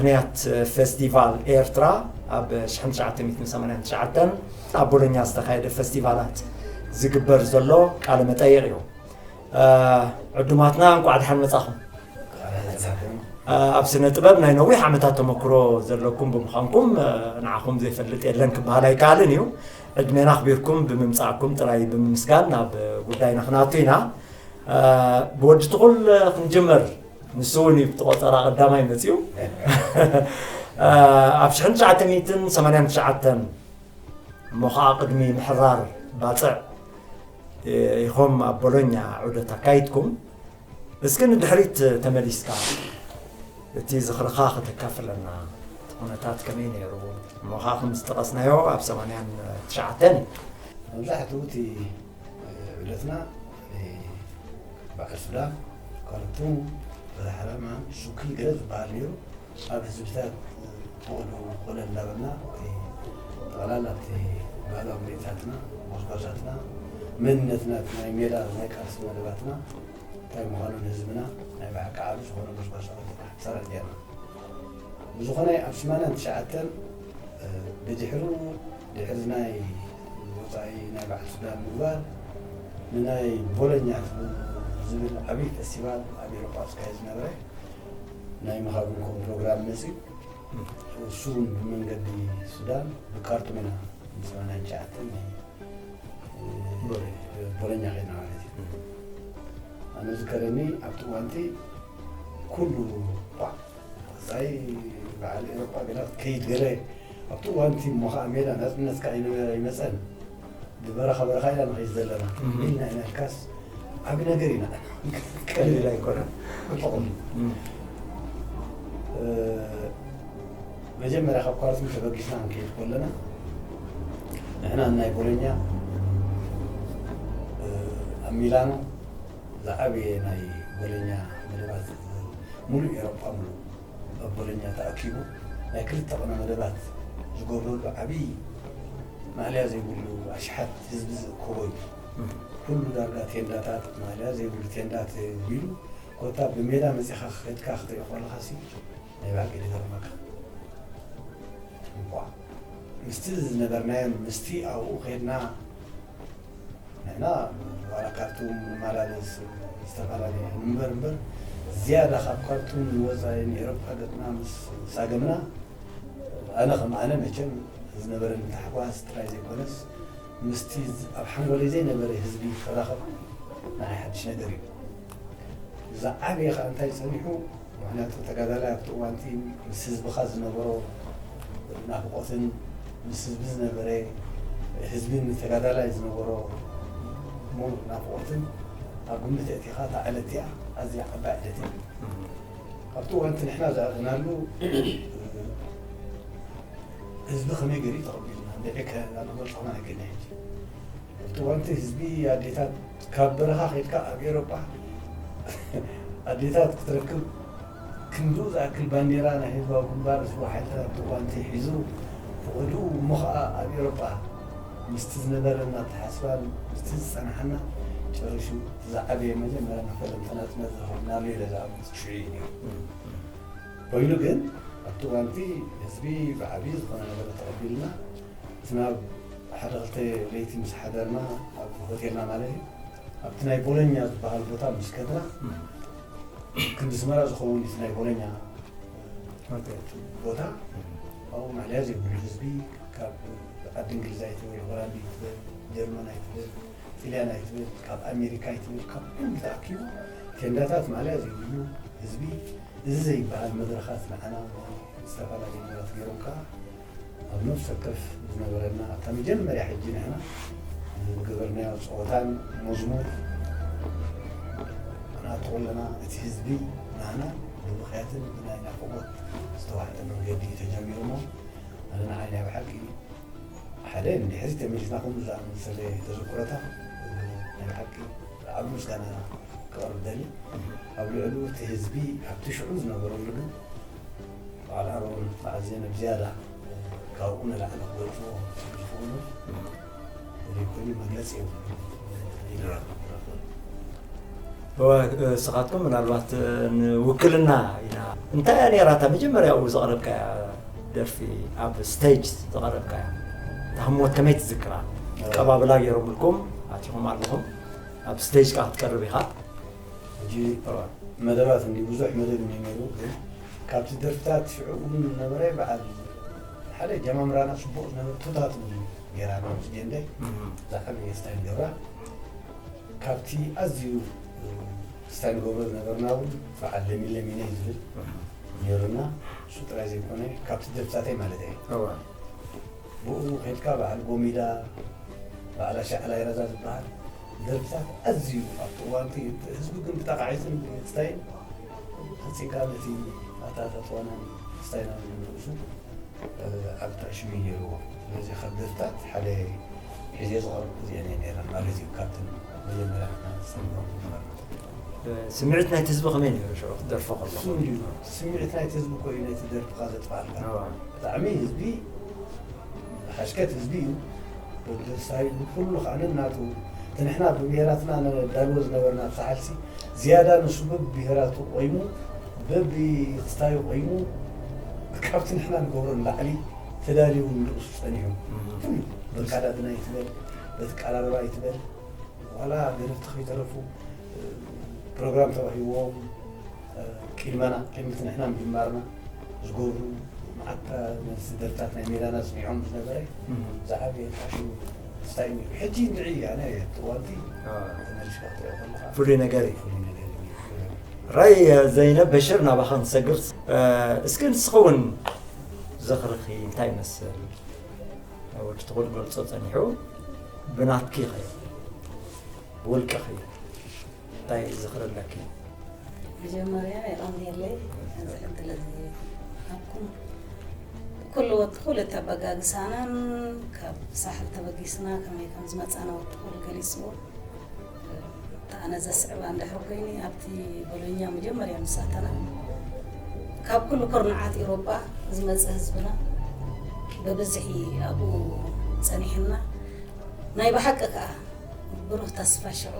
ምኽንያት ፌስቲቫል ኤርትራ ኣብ ሽሕን ትሽዓተ ሚእትን ሰማንያን ትሽዓተን ኣብ ቦሎኛ ዝተኻየደ ፌስቲቫላት ዝግበር ዘሎ ቃለ መጠይቕ እዩ። እ፣ ዕዱማትና እንቋዕ ደሓን መጻኹም። እ፣ ኣብ ስነ ጥበብ ናይ ነዊሕ ዓመታት ተመክሮ ዘለኩም ብምዃንኩም፣ እ፣ ንዓኹም ዘይፈልጥ የለን ክበሃል ኣይከኣልን እዩ። ዕድሜና ኣኽቢርኩም ብምምጻእኩም ጥራይ ብምምስጋን ናብ ጉዳይና ክናቱ ኢና። እ፣ ብወዲ ትኹል ክንጅምር፣ ንሱ እውን እዩ ብቲ ቆጸራ ቀዳማይ መጺኡ። እ፣ ኣብ ሽሕን ትሽዓተ ሚእትን ሰማንያን ትሽዓተን እሞ ኸዓ ቅድሚ ምሕራር ባጽዕ ኢኹም ኣብ ቦሎኛ ዑደት ኣካይድኩም። እስኪ ንድሕሪት ተመሊስካ እቲ ዝኽርኻ ከተካፍለና፣ እቲ ኩነታት ከመይ ነይሩ? እሞ ኸዓ ከም ዝጠቐስናዮ ኣብ ሰማንያን ትሽዓተን እዩ። መብዛሕትኡ እቲ ዑደትና በዓል ሱዳን፣ ካርቱም፣ ዛሕራማ፣ ሹኪ ገለ ዝበሃል ነይሩ። ኣብ ህዝብታት ኮለል እንዳበልና፣ እቲ ጠቕላላ እቲ ባህላዊ ምርኢታትና፣ ጎስጓሳትና፣ መንነትና፣ እቲ ናይ ሜዳ ናይ ቃልሲ መደባትና እንታይ ምዃኑ ንህዝብና ናይ ብሓቂ ዓቢ ዝኾነ ጎስጓሳት ተሰራዕ ጌርና። ብዝኾነ ኣብ ሰማንያን ትሽዓተን፣ እ፣ ብድሕሩ፣ ድሕሪ ናይ ወጻኢ ናይ በዓል ሱዳን ምግባር፣ ንናይ ቦሎኛ ዝብል ዓብዪ ፌስቲቫል ኣብ ኤውሮጳ ዝካየድ ዝነበረ ናይ መኻብንኩም ፕሮግራም መፅዩ። እሱ እውን ብመንገዲ ሱዳን ብካርቱም ኢና ብሰማንያን ትሽዓተን ናይ፣ እ፣ ቦሎኛ ከይድና ማለት እዩ። ኣነ ዝከረኒ ኣብቲ እዋንቲ ኩሉ ቋዕ፣ ወጻኢ በዓል ኤውሮጳ ገለ ክትከይድ ገለ ኣብቲ እዋንቲ እሞ ኸዓ ሜዳ ናጽነት ከኣ ኣይነበረ ኣይመጸን። ብበረኻ በረኻ ኢና ንኸይድ ዘለና። እም። ኢልና ኢና ኢልካስ ዓቢ ነገር ኢና። ቀሊል ኣይኮነን። ጽቡቕ። እም። እ፣ መጀመርያ ካብ ካርቱም ተበጊስና ክንከይድ ከለና ንሕና ናይ ቦሎኛ፣ እ፣ ኣብ ሚላኖ ዝዓበየ ናይ ቦሎኛ መደባት፣ ሙሉእ ኤውሮጳ ሙሉእ ኣብ ቦሎኛ ተኣኪቡ ናይ ክልተ ቅነ መደባት ዝገብረሉ ዓብዪ ማእለያ ዘይብሉ ኣሽሓት ህዝቢ ዝእከቦ እዩ። ኩሉ ዳርጋ ቴንዳታት፣ ማእለያ ዘይብሉ ቴንዳ ተቢሉ፣ ኮታ ብሜዳ መጺኻ ከድካ ክትሪኦ ከለኻሲ ናይ ብሓቂ ድገርመካ። እኳ ምስቲ ዝነበርናዮን ምስቲ ኣብኡ ከድና ንሕና ዋላ ካርቱም ንመላለስ ዝተፈላለየ እምበር እምበር ዝያዳ ካብ ካርቱም ንወፃኢ ንኤሮፓ ገፅና ምስ ሳገምና ኣነ ከም ኣነ መቸም ዝነበረኒ ታሕጓስ ጥራይ ዘይኮነስ ምስቲ ኣብ ሓንጎለይ ዘይነበረ ህዝቢ ክራኸብ ንዓይ ሓድሽ ነገር እዩ። ዝዓበየ ከዓ እንታይ ፀኒሑ ምኽንያቱ ተጋዳላይ ኣብቲ እዋንቲ ምስ ህዝብኻ ዝነበሮ ናፍቆትን ምስ ህዝቢ ዝነበረ ህዝቢ ንተጋዳላይ ዝነበሮ ሙሉእ ናፍቆትን ኣብ ግምት ኣእቲኻ እታ ዕለት እቲኣ ኣዝያ ዓባይ ዕለት እያ። ኣብቲ እዋንቲ ንሕና ዝኣተናሉ ህዝቢ ከመይ ገይሩ ተቐቢልና እንድዒ ከ ኣነመልፅኹም ኣይክእልን ሕጂ ኣብቲ እዋንቲ ህዝቢ ኣዴታት ካብ በረኻ ከድካ ኣብ ኤሮጳ ኣዴታት ክትረክብ ክንዱ ዝኣክል ባንዴራ ናይ ህዝባዊ ግንባር ህዝባዊ ሓይልታት ኣብቲ እዋንቲ ሒዙ ፍቐዱ እሞ ኸዓ ኣብ ኤሮጳ ምስቲ ዝነበረና ኣተሓስባን ምስቲ ዝፀናሓና ጨሪሹ ዝዓበየ መጀመርያ መፈለምታ ናፅነት ዝረኸብናሉ ኢለ ዝኣምን ሽዑ እዩ ነይሩ። ኮይኑ ግን ኣብቲ እዋንቲ ህዝቢ ብዓብዪ ዝኾነ ነገር ተቐቢልና እቲ ናብ ሓደ ክልተ ለይቲ ምስ ሓደርና ኣብ ሆቴልና ማለት እዩ ኣብቲ ናይ ቦሎኛ ዝበሃል ቦታ ምስ ከድና ክንዲ ስመራ ዝኸውን እቲ ናይ ቦሎኛ ቦታ ኣብኡ ማዕለያ ዘይብሉ ህዝቢ ካብ ዓዲ እንግሊዝ ኣይትበል ሆላንድ ኣይትበል ጀርመን ኣይትበል ጥልያን ኣይትበል ካብ ኣሜሪካ ኣይትበል ካብ ኩሉ ተኣኪቡ ቴንዳታት ማዕለያ ዘይብሉ ህዝቢ እዚ ዘይበሃል መድረኻት ንዓና ዝተፈላለዩ ነገራት ገይሮም ከዓ ኣብ ነፍሲ ወከፍ ዝነበረና ኣብታ መጀመርያ ሕጂ ንሕና ዝገበርናዮ ፀወታን መዝሙር ንኣቱ ከለና እቲ ህዝቢ ንዓና ብምኽያትን ብናይ ናፍቆት ዝተዋሕጠ መንገዲ እዩ ተጀሚሩ እሞ ኣነ ንዓይ ናይ ብሓቂ ሓደ ንድሕሪት ተመሊስና ከምኡ ዝኣመሰለ ተዘክሮታት ናይ ብሓቂ ዓቢ ምስጋና ከቕርብ ደሊ ኣብ ልዕሉ እቲ ህዝቢ ኣብቲ ሽዑ ዝነበረሉ ግን በዓል ኣሮን በዓል ዜነብ ዝያዳ ካብኡ ንላዕሊ ክገልፅዎ ዝኽእሉ ዘይኮይኑ መግለፂ የብሉ ኢለ እየ ክረኽብ እወ፣ ስኻትኩም ምናልባት ንውክልና ኢና። እንታይ እያ ነይራ እታ መጀመርያኡ ዘቕረብካያ ደርፊ፣ ኣብ ስቴጅ ዘቕረብካያ? እታ ህሞት ከመይ ትዝክራ? ኣቀባብላ ገይሮምልኩም ኣቲኹም ኣለኹም፣ ኣብ ስቴጅ ከኣ ክትቀርብ ኢኻ። ሕጂ እወ። መደባት እንዲ ብዙሕ መደብ እዩ ነይሩ፣ ግን ካብቲ ደርፍታት ሽዑ እውን ነበረ በዓል ሓደ ጀማምራና ጽቡቕ ዝነበረ ቱታት እውን ገይራ ነው ምስ ጀንደይ እም። ዝዓበየ ስታይል ገብራ። ካብቲ ኣዝዩ ስታይል ገብሮ ዝነበርና እውን በዓል ለሚን ለሚነይ ዝብል እም። ነይሩና። እሱ ጥራይ ዘይኮነ ካብቲ ደርፍታተይ ማለት እየ። እወ። ብኡ ከድካ በዓል ጎሚዳ፣ በዓል ኣሻዕላይ ረዛ ዝበሃል ደርፍታት ኣዝዩ ኣብቲ እዋንቲ ህዝቢ ግን ብጣቕዒትን ብምትታይን ፈጺምካ ነቲ ኣታታትዋናን ስታይናን ንርእሱ፣ እ፣ ዓቢ ትዕሽሙ እዩ ነይርዎ። ስለዚ ካብ ደርፍታት ሓደ ሒዘ ዝቐርብ እዚአን እየን ነይረን ማለት እዩ። ካብተን መጀመርያ ንሕና ዝሰምዖም ዝነበርና። ስምዒት ናይቲ ህዝቢ ከመይ ነይሩ ሽዑ ክትደርፎ ከለኹ? እሱ እንድዩ። ስምዒት ናይቲ ህዝቢ እኮ እዩ ነቲ ደርፍኻ ዘጥፍኣልካ። እዋ። ብጣዕሚ ህዝቢ ሓሽከት ህዝቢ እዩ። ወዲ ሳይ ኩሉ ከዓ ነናቱ፣ እቲ ንሕና ብብሄራትና ነዳልዎ ዝነበርና ኣብቲ ሓልሲ ዝያዳ ንሱ በብብሄራቱ ቆይሙ፣ በብስታዩ ቆይሙ፣ ካብቲ ንሕና ንገብሮ ንላዕሊ ተዳልዩ ንርእሱ ጸኒሑ። እም። ኩሉ በቲ ኣካዳድና ይትበል፣ በቲ ኣቀራርባ ይትበል፣ ዋላ ደረፍቲ ከይተረፉ፣ ፕሮግራም ተዋሂብዎም፣ ቅድመና፣ ቅድሚ እቲ ንሕና ምጅማርና ዝገብሩ መዓት መልሲ ደርፍታት ናይ ሜዳና ኣጽኒዖም ዝነበረ እም። ዝዓበየ ፋሽን ስታይ ነይሩ። ሕጂ እንድዒ ኣነ እቲ እዋንቲ ኣዎ። ተመሊስካ ክትሪኦ ከለኻ ፍሉይ ነገር እዩ። ፍሉይ ነገር እዩ። ራይ ዘይነብ በሽር ናባኻ ንሰግር። እ፣ እስኪ ንስኺ እውን ዝኽርኺ እንታይ ይመስል? ወዲ ትኹል ገልጾ ጸኒሑ ብናትኪ ኸ? ብውልቅኺ እንታይ ዝኽሪ ኣለኪ? መጀመርያ የቐንየለይ፣ እዚ ዕድል እዚ ሃብኩም። ኩሉ ወዲ ኩሉ እቲ ኣበጋግሳናን ካብ ሳሕል ተበጊስና ከመይ ከም ዝመጻና ወዲ ኩሉ ገሊጽዎ። እታ ኣነ ዘስዕባ እንድሕር ኮይኒ፣ ኣብቲ ቦሎኛ መጀመርያ ምስ ኣተና፣ ካብ ኩሉ ኩርናዓት ኤውሮጳ ዝመጸ ህዝብና ብብዝሒ ኣብኡ ጸኒሕና፣ ናይ ብሓቂ ከኣ ብሩህ ተስፋ ሽዑ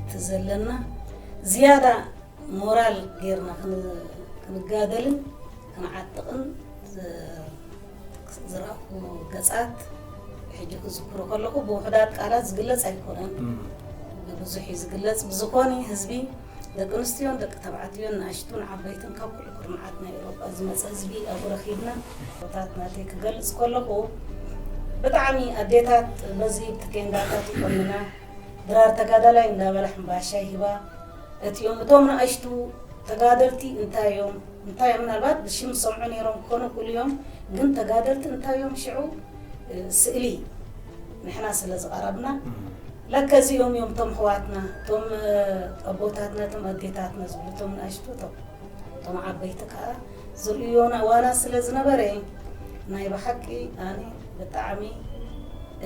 እቲ ዘለና ዝያዳ ሞራል ጌርና ክን-፣ ክንጋደልን ክንዓጥቕን ዝ-፣ ዝረኣኹ ገጻት ሕጂ ክዝክሮ ከለኹ ብውሑዳት ቃላት ዝግለጽ ኣይኮነን። እም። ብብዙሕ እዩ ዝግለጽ። ብዝኾነ ህዝቢ፣ ደቂ ኣንስትዮን ደቂ ተባዕትዮን፣ ንኣሽቱን ዓበይትን ካብ ኩሉ ኩርናዓት ናይ ኤውሮጳ ዝመጸ ህዝቢ ኣብኡ ረኺብና። ቦታት ናተይ ክገልጽ ከለኹ ብጣዕሚ ኣዴታት በዚ ብቲ ኬንዳታት ይቆንና፣ ድራር ተጋዳላይ እንዳበላ ሕምባሻ ይህባ። እቲኦም እቶም ንኣሽቱ ተጋደልቲ እንታይ እዮም? እንታይ እዮም? ምናልባት ብሽም ዝሰምዑ ነይሮም ክኾኑ ይኽእሉ እዮም፣ ግን ተጋደልቲ እንታይ እዮም? ሽዑ፣ እ፣ ስእሊ ንሕና ስለ ዝቐረብና፣ እም። ለከ እዚኦም እዮም እቶም ኣሕዋትና፣ እቶም፣ እ፣ ኣቦታትና፣ እቶም ኣዴታትና ዝብሉ፣ እቶም ንኣሽቱ፣ እቶም፣ እቶም ዓበይቲ ከኣ ዝርእዮና ዋላ ስለ ዝነበረ፣ ናይ ብሓቂ ኣነ ብጣዕሚ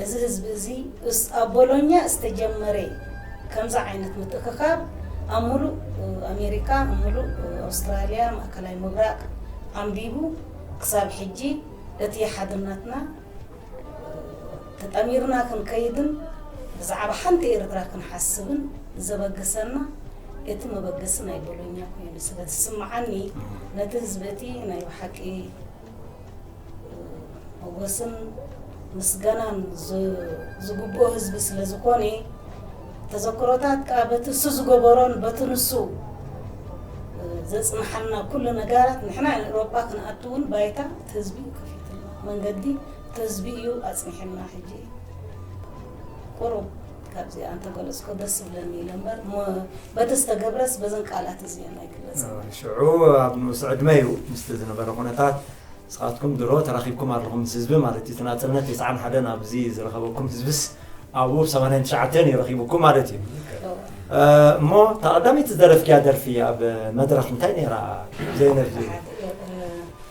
እዚ ህዝቢ እዚ እስ-፣ ኣብ ቦሎኛ ዝተጀመረ ከምዚ ዓይነት ምትእኽኻብ ኣብ ሙሉእ ኣሜሪካ፣ ኣብ ሙሉእ ኣውስትራልያ፣ ማእከላይ ምብራቕ ዓምቢቡ ክሳብ ሕጂ እቲ ሓድነትና ተጠሚርና ክንከይድን ብዛዕባ ሓንቲ ኤርትራ ክንሓስብን ዘበገሰና እቲ መበገሲ ናይ ቦሎኛ ኮይኑ ስለ ዝስምዓኒ፣ ነቲ ህዝቢ እቲ ናይ ብሓቂ ሞገስን ምስጋናን ዝ-፣ ዝግብኦ ህዝቢ ስለ ዝኾነ፣ ተዘክሮታት ከኣ በቲ እሱ ዝገበሮን በቲ ንሱ ዘጽንሓልና ኩሉ ነገራት፣ ንሕና ንኤውሮጳ ክንኣቱ እውን ባይታ እቲ ህዝቢ እዩ ከፊቱልና። መንገዲ እቲ ህዝቢ እዩ ኣጽኒሕልና። ሕጂ ቁሩብ ካብዚኣ እንተገለጽኮ ደስ ይብለኒ ኢለ እምበር፣ ሞ-፣ በቲ ዝተገብረስ በዘን ቃላት እዚአን ኣይግለጽን። ሽዑ ኣብ ንኡስ ዕድመ እዩ ምስቲ ዝነበረ ኩነታት ንስኻትኩም ድሮ ተራኺብኩም ኣለኹም ምስ ህዝቢ ማለት እዩ። እቲ ናጽነት ተስዓን ሓደን ኣብዚ ዝረኸበኩም ህዝብስ ኣብኡ ብ ሰማንያን ትሽዓተን እዩ ረኺቡኩም ማለት እዩ። እ፣ እሞ እታ ቀዳመይቲ ዝደረፍክያ ደርፊ ኣብ መድረኽ እንታይ ነይራ ዘይነብ?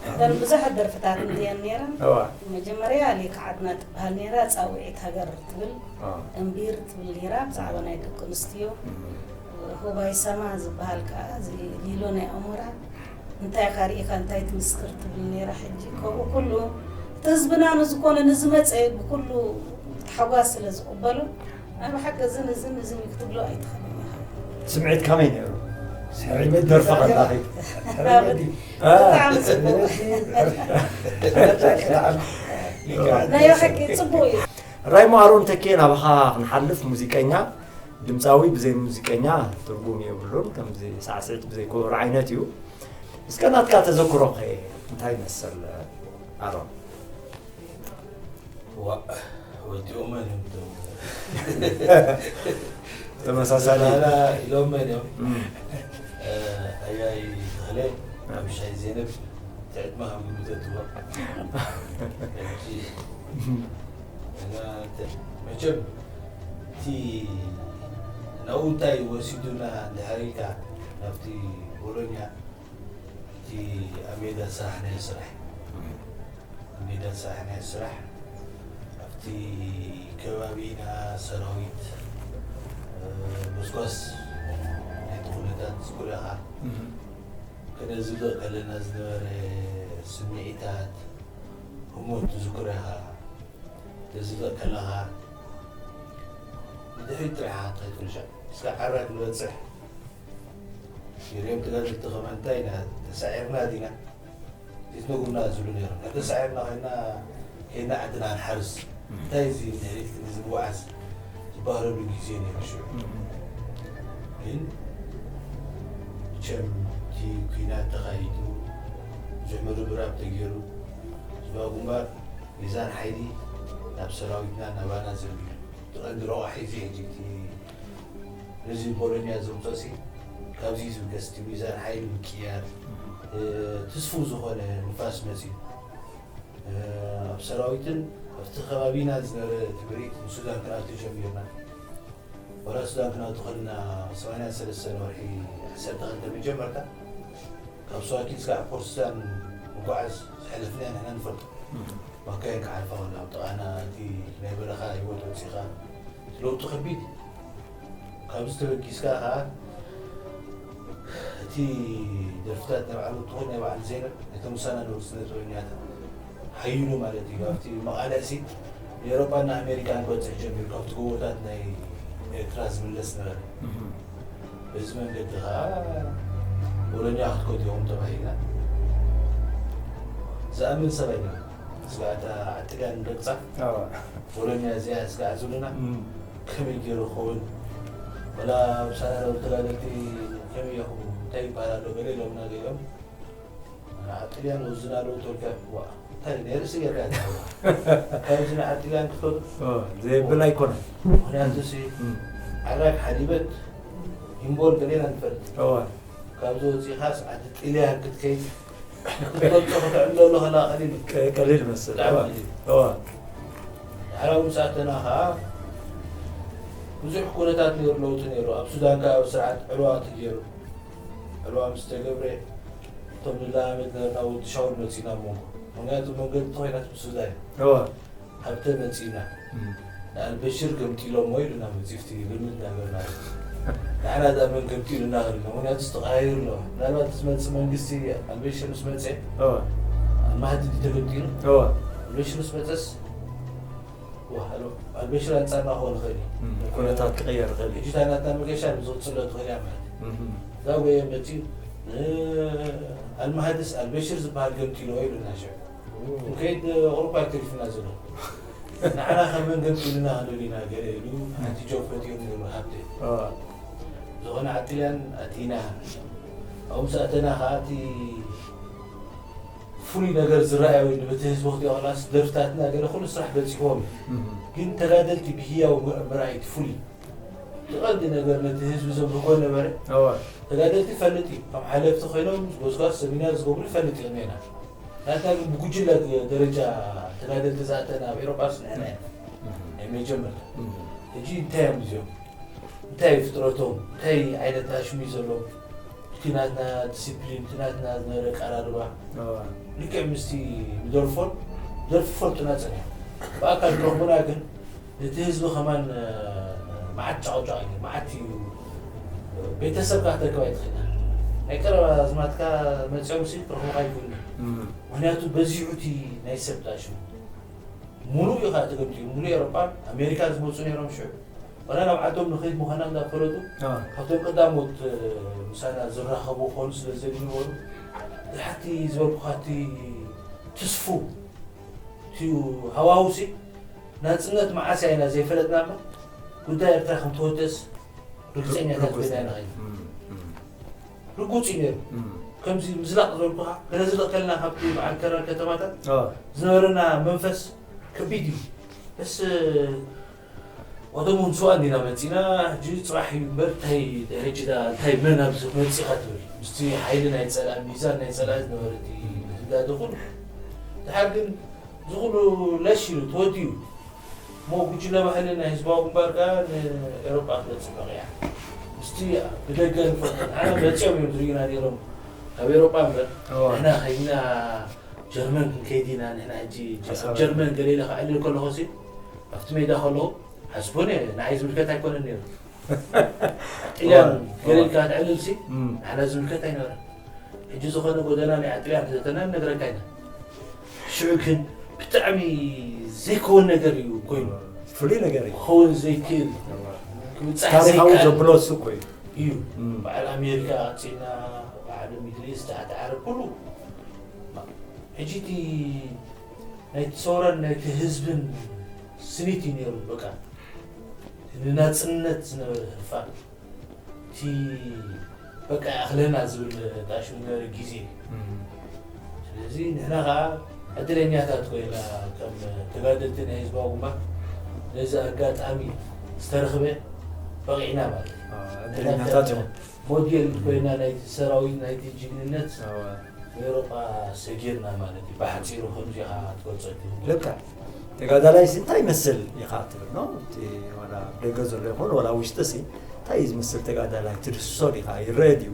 እተን ብዙሓት ደርፍታት እንድየን ነይረን። እዋ። መጀመርያ ሌካ ዓድና ትበሃል ነይራ፣ ጻውዒት ሃገር ትብል፣ አ። እምቢር ትብል ነይራ፣ ብዛዕባ ናይ ደቂ ኣንስትዮ። እም። ሁባይ ሰማ ዝበሃል ከኣ፣ እዚ ሊሎ ናይ ኣሞራ፣ እንታይ ኢኻ ርኢኻ፣ እንታይ ትምስክር ትብል ነይራ። ሕጂ ከምኡ ኩሉ እቲ ህዝብና ንዝኾነ ንዝመጸ ብኩሉ ብታሕጓስ ስለ ዝቕበሎ፣ ናይ ብሓቂ እዝን እዝን እዝን እዩ ክትብሎ ኣይትኽእልን ኢኻ። ስምዒት ከመይ ነይሩ? ስምዒት ደርፊ ከላኺ? ብጣዕሚ ጽቡቕ። ናይ ብሓቂ ጽቡቕ እዩ። ራይሞ ኣሮን ተኬ ናባኻ ክንሓልፍ፣ ሙዚቀኛ ድምፃዊ ብዘይ ሙዚቀኛ ትርጉም የብሉን፣ ከምዚ ሳዕስዒት ብዘይ ኮር ዓይነት እዩ። እስከ ናትካ ተዘክሮ ከ እንታይ ይመስል ኣሮን? ዋ ወዲኦም መን እዮም እቶም ተመሳሳሊ ኣላ ኢሎም መን እዮም እም፣ ኣያይ ተኽለ ኣብ ሻይ ዜነብ ትዕድማ ከም ግምተትዋ ሕጂ እና ተ- መቸም እቲ ናብኡ እንታይ ወሲዱና እንድሕር ኢልካ ናብቲ ቦሎኛ እቲ ኣብ ሜዳ ዝሰራሕናዮ ስራሕ ኣብ ሜዳ ዝሰራሕናዮ ስራሕ ኣብቲ ከባቢና ሰራዊት ጎስጓስ ናይቲ ኩነታት ዝኩርያኻ ከነዝልቕ ከለና ዝነበረ ስምዒታት ህሞት ዝኩርያኻ ተዝልቕ ከለኻ ንድሕሪት ጥራሕ ኢኻ ትኸይድ ኩሉ ሻዕ እስካ ዓራት ንበፅሕ ገሊኦም ተጋደልቲ ከማን እንታይ ኢና ተሳዒርና ዲና ዘይትነግሩና ዝብሉ ነይሮም። ተሳዒርና ኮይና ከይና ዓድና ንሓርስ እንታይ እዚ ንድሕሪት ክንዲ ዝንወዓስ ዝበሃለሉ ግዜ ነይሩ ሽዑ። ግን መቸም እቲ ኲናት ተኻይዱ ብዙሕ ምርብራብ ተገይሩ ህዝባዊ ግንባር ሚዛን ሓይሊ ናብ ሰራዊትና ናባና ዘንቢሉ። እቲ ቀንዲ ረቋሒ እዚ ሕጂ እቲ ነዚ ቦሎኛ ዘምፅኦ ሲ ካብዚ እዩ ዝብገስ እቲ ሚዛን ሓይሊ ምቅያር ትስፉው ዝኾነ ንፋስ መፅዩ ኣብ ሰራዊትን ኣብቲ ከባቢና ዝነበረ ትምሪት ንሱዳን ክንኣቱ ጀሚርና ወላ ሱዳን ክንኣቱ ከልና ሰማንያ ሰለስተ ወርሒ ዓሰርተ ክልተ መጀመርታ ካብ ስዋኪል ስጋዕ ፖርት ሱዳን ንጓዓዝ ዝሕለፍና ንሕና ንፈልጦ ማካይን ክሓልፋ ከላ ኣብ ጥቓና እቲ ናይ በረኻ ህይወት ወፂኻ ለውጢ ከቢድ ካብዚ ተበጊስካ ከዓ እቲ ደርፍታት ናይ በዓል ወዲ ናይ በዓል ዜነብ እቶም ውሳና ነውር ስነ ጥበኛታት ሓይሉ ማለት እዩ ኣብቲ መቓልዕ ሲ ንኤሮጳና ኣሜሪካን ክበፅሕ ጀሚሩ ካብቲ ጎቦታት ናይ ኤርትራ ዝምለስ ነበረ በዚ መንገዲ ከዓ ቦሎኛ ክትከዱ ኢኹም ተባሂልና ዝኣምን ሰብ ኣይነበረ ስጋዕታ ዓጥልያን ደቅፃ ቦሎኛ እዚኣ ስጋዕ ዝብሉና ከመይ ገይሩ ክኸውን ወላ ምሳና ዶ ተጋደልቲ ከመይ ኢኹም እንታይ ይበሃል ኣሎ ገለ ኢሎምና ገሊኦም ዓጥልያን ወዝና ኣለዉ ተልካ ዋ እንታይ ናይ ርእሲ ጌርካ ትሓዋ ካብዚ ንዓጥልያን ክትከዱ ኦ፣ ዘየብል ኣይኮነን። ምክንያቱ ሲ ዓራግ ሓሊበት ሂምቦል ገሌና ንፈልጥ እወ፣ ካብዚ ወፂኻስ ዓዲ ጥልያን ክትከይድ ክትፈልጦ ክትዕለሉ ከላ ቀሊል እዩ። ቀ- ቀሊል መስል። እወ፣ ብጣዕሚ ቀሊል። እወ፣ ድሕራዊ ምስ ኣተና ከዓ ብዙሕ ኩነታት ነይሩ ለውጢ ነይሩ ኣብ ሱዳን ከዓ ኣብ ስርዓት ዕልዋ ተገይሩ ዕልዋ ምስ ተገብረ እቶም ንለማመድ ነበርና ወዲ ሻውል መፂና ኣብ መንጎ ምክንያቱ መንገዲ ተኮይናት ምስ ሱዳን እዩ እወ። ሃብተ መፂና እም። ንኣልበሽር ገምጢሎሞ ኢሉና መፂፍቲ ልምድ ናገርና ንዓና ዳ መን ገምጢሉና ክልና ምክንያቱ ዝተቃየሩ ኣለዋ ምናልባት ዝመፅእ መንግስቲ ኣልበሽር ምስ መፀ እወ፣ ኣልማህዲ ተገምጢሉ እወ። ኣልበሽር ምስ መፀስ ዋ ኣሎ ኣልበሽር ኣንፃርና ክኾን ይኽእል እዩ እም፣ ኩነታት ክቕየር ይኽእል እዩ። ሕጂ እታ ናትና መገሻ ዝቕፅሎ ትኽእል እያ ማለት እዩ እም፣ ዛጎየ መፂኡ ኣልማሃድስ ኣልበሽር ዝበሃል ገምጢሎ ኢሉና ሽዑ ንከይድ ኣውሮፓ ተሪፍና ዘሎ ንዓና ከመን ገምጢሉና ክንብል ኢና ገለ ኢሉ ኣንቲ ጆብ ፈጢሩ ነይሩ ሃብተ እወ፣ ዝኾነ ዓጥልያን ኣቲና ኣብኡ ምስ ኣተና ከዓ እቲ ፍሉይ ነገር ዝረኣየ ወይ በቲ ህዝቢ ክትሪኦ ከላስ ደርፍታትና ገለ ኩሉ ስራሕ በፂሕዎም እዩ እም፣ ግን ተጋደልቲ ብህያው ምር- ምርኣይ እቲ ፍሉይ እቲ ቀንዲ ነገር ነቲ ህዝቢ ዘብህጎ ነበረ እወ፣ ተጋደልቲ ይፈልጥ እዩ ከም ሓለፍቲ ኮይኖም ጎስጓስ ሰሚናር ዝገብሩ ይፈልጥ እዩ ሜና ናትና ግን ብጉጅለ ደረጃ ተጋደልቲ ዝኣተና ኣብ ኤሮጳ ስንሕና ኢና ናይ መጀመርታ እም፣ ሕጂ እንታይ እዮም እዚኦም እንታይ ፍጥረቶም እንታይ ዓይነት ኣሽሙ እዩ ዘለዎም እቲ ናትና ዲስፕሊን እቲ ናትና ዝነበረ ኣቀራርባ እወ፣ ልክዕ ምስቲ ንደርፎን ደርፊ ፈልጡና ፀኒሖም ብኣካል ክረኽቡና ግን ነቲ ህዝቢ ከማን መዓት ጫቕጫቕ እዩ መዓት እዩ ቤተሰብካ ክተክብ ኣይትኽእልና ናይ ቀረባ ኣዝማትካ መፂኦም ሲ ክረኽቡካ ይኽእሉ እም፣ ምክንያቱ በዚሑ እቲ ናይ ሰብ ጣሽሙ ሙሉእ እዩ ከዓ ተገምጢሉ ሙሉእ ኤሮጳን ኣሜሪካን ዝመፁ ነይሮም ሽዑ ዋላ ናብ ዓዶም ንኸይድ ምዃና እንዳፈለጡ፣ ካብቶም ቀዳሞት ምሳና ዝራኸቡ ክኾኑ ስለ ዘድልዩ፣ ድሓቲ ዝበልኩኻቲ ትስፉ ትዩ ሃዋውሲ ናጽነት መዓስ ኢና ዘይፈለጥና እምበር፣ ጉዳይ ኤርትራ ከም ተወደስ ርግጸኛታት ኮይና ኢና ኸይና። ርጉጽ እዩ ነይሩ። ከምዚ ምዝላቕ ዝበልኩኻ፣ ገለ ዝልቕ ከለና ካብቲ በዓል ከረን ከተማታት ዝነበረና መንፈስ ከቢድ እዩ። በስ ወደሙን ስዋ እንዲና መጺና፣ ሕጂ ጽባሕ እዩ እምበር፣ እንታይ ድሕሪ ሕጂ ዳ፣ እንታይ መን ኣብዚ ክመጽእ ኢኻ ትብል? ምስቲ ሓይሊ ናይ ጸላኢ፣ ሚዛን ናይ ጸላኢ ዝነበረ እቲ ህዳገ ኩሉ። ድሓር ግን እዚ ኩሉ ለሽ ኢሉ ተወዲኡ። እሞ ጉጅለ ባህሊ ናይ ህዝባዊ ግንባር ከኣ ንኤውሮጳ ክበጽሕ በቒዓ። ምስቲ ብደገ ንፈልጦ፣ ንዓና መጺኦም እዮም ዝርእዩና ነይሮም ካብ ኤውሮጳ እምበር፣ ንሕና ከይድና ጀርመን ክንከይድ ኢና፣ ንሕና ሕጂ ኣብ ጀርመን ገለ ኢለ ከዕልል ከለኹ ሲ፣ ኣብቲ ሜዳ ከለኹ ሓስቦ ነይረ፣ ንዓይ ዝምልከት ኣይኮነን ነይሩ። ጥልያን ገለ ኢልካ ክትዕልል ሲ፣ ንዓና ዝምልከት ኣይነበረን። ሕጂ ዝኾነ ጎደና ናይ ጥልያን ተተና ንነግረካ ኢና። ሽዑ ግን ብጣዕሚ ዘይከውን ነገር እዩ ኮይኑ። ፍሉይ ነገር እዩ። ክኸውን ዘይክእል፣ ክብጻሕ ታሪኻዊ ዘይከኣል ዘብሎ እሱ እኮ እዩ። እዩ። በዓል ኣሜሪካ ኣጽና፣ በዓል ሚድል ኢስት፣ ታሕቲ ዓረብ፣ ኩሉ። ሕጂ እቲ ናይቲ ሰውራን ናይቲ ህዝብን ስኒት እዩ ነይሩ። በቃ ንናጽነት ዝነበረ ህርፋን፣ እቲ በቃ ይኣኽለና ዝብል ጣሽ ዝነበረ ግዜ። ስለዚ ንሕና ኸዓ ዕድለኛታት ኮይና፣ ከም ተጋደልቲ ናይ ህዝባዊ ግንባር ነዚ ኣጋጣሚ ዝተረኽበ በቒዕና ማለት እዩ። ዕድለኛታት እዮም። ሞዴል ኮይና ናይቲ ሰራዊት፣ ናይቲ ጅግንነት ንኤውሮጳ ሰጊርና ማለት እዩ። ብሓጺሩ ከምዚ ኢኻ ትገልጾ። ልክዕ። ተጋዳላይ ሲ እንታይ ይመስል ኢኻ ትብል ነው? እቲ ዋላ ደገ ዘሎ ይኹን ዋላ ውሽጢ ሲ እንታይ እዩ ዝመስል ተጋዳላይ? ትድህስሶ ዲኻ? ይረአ ድዩ?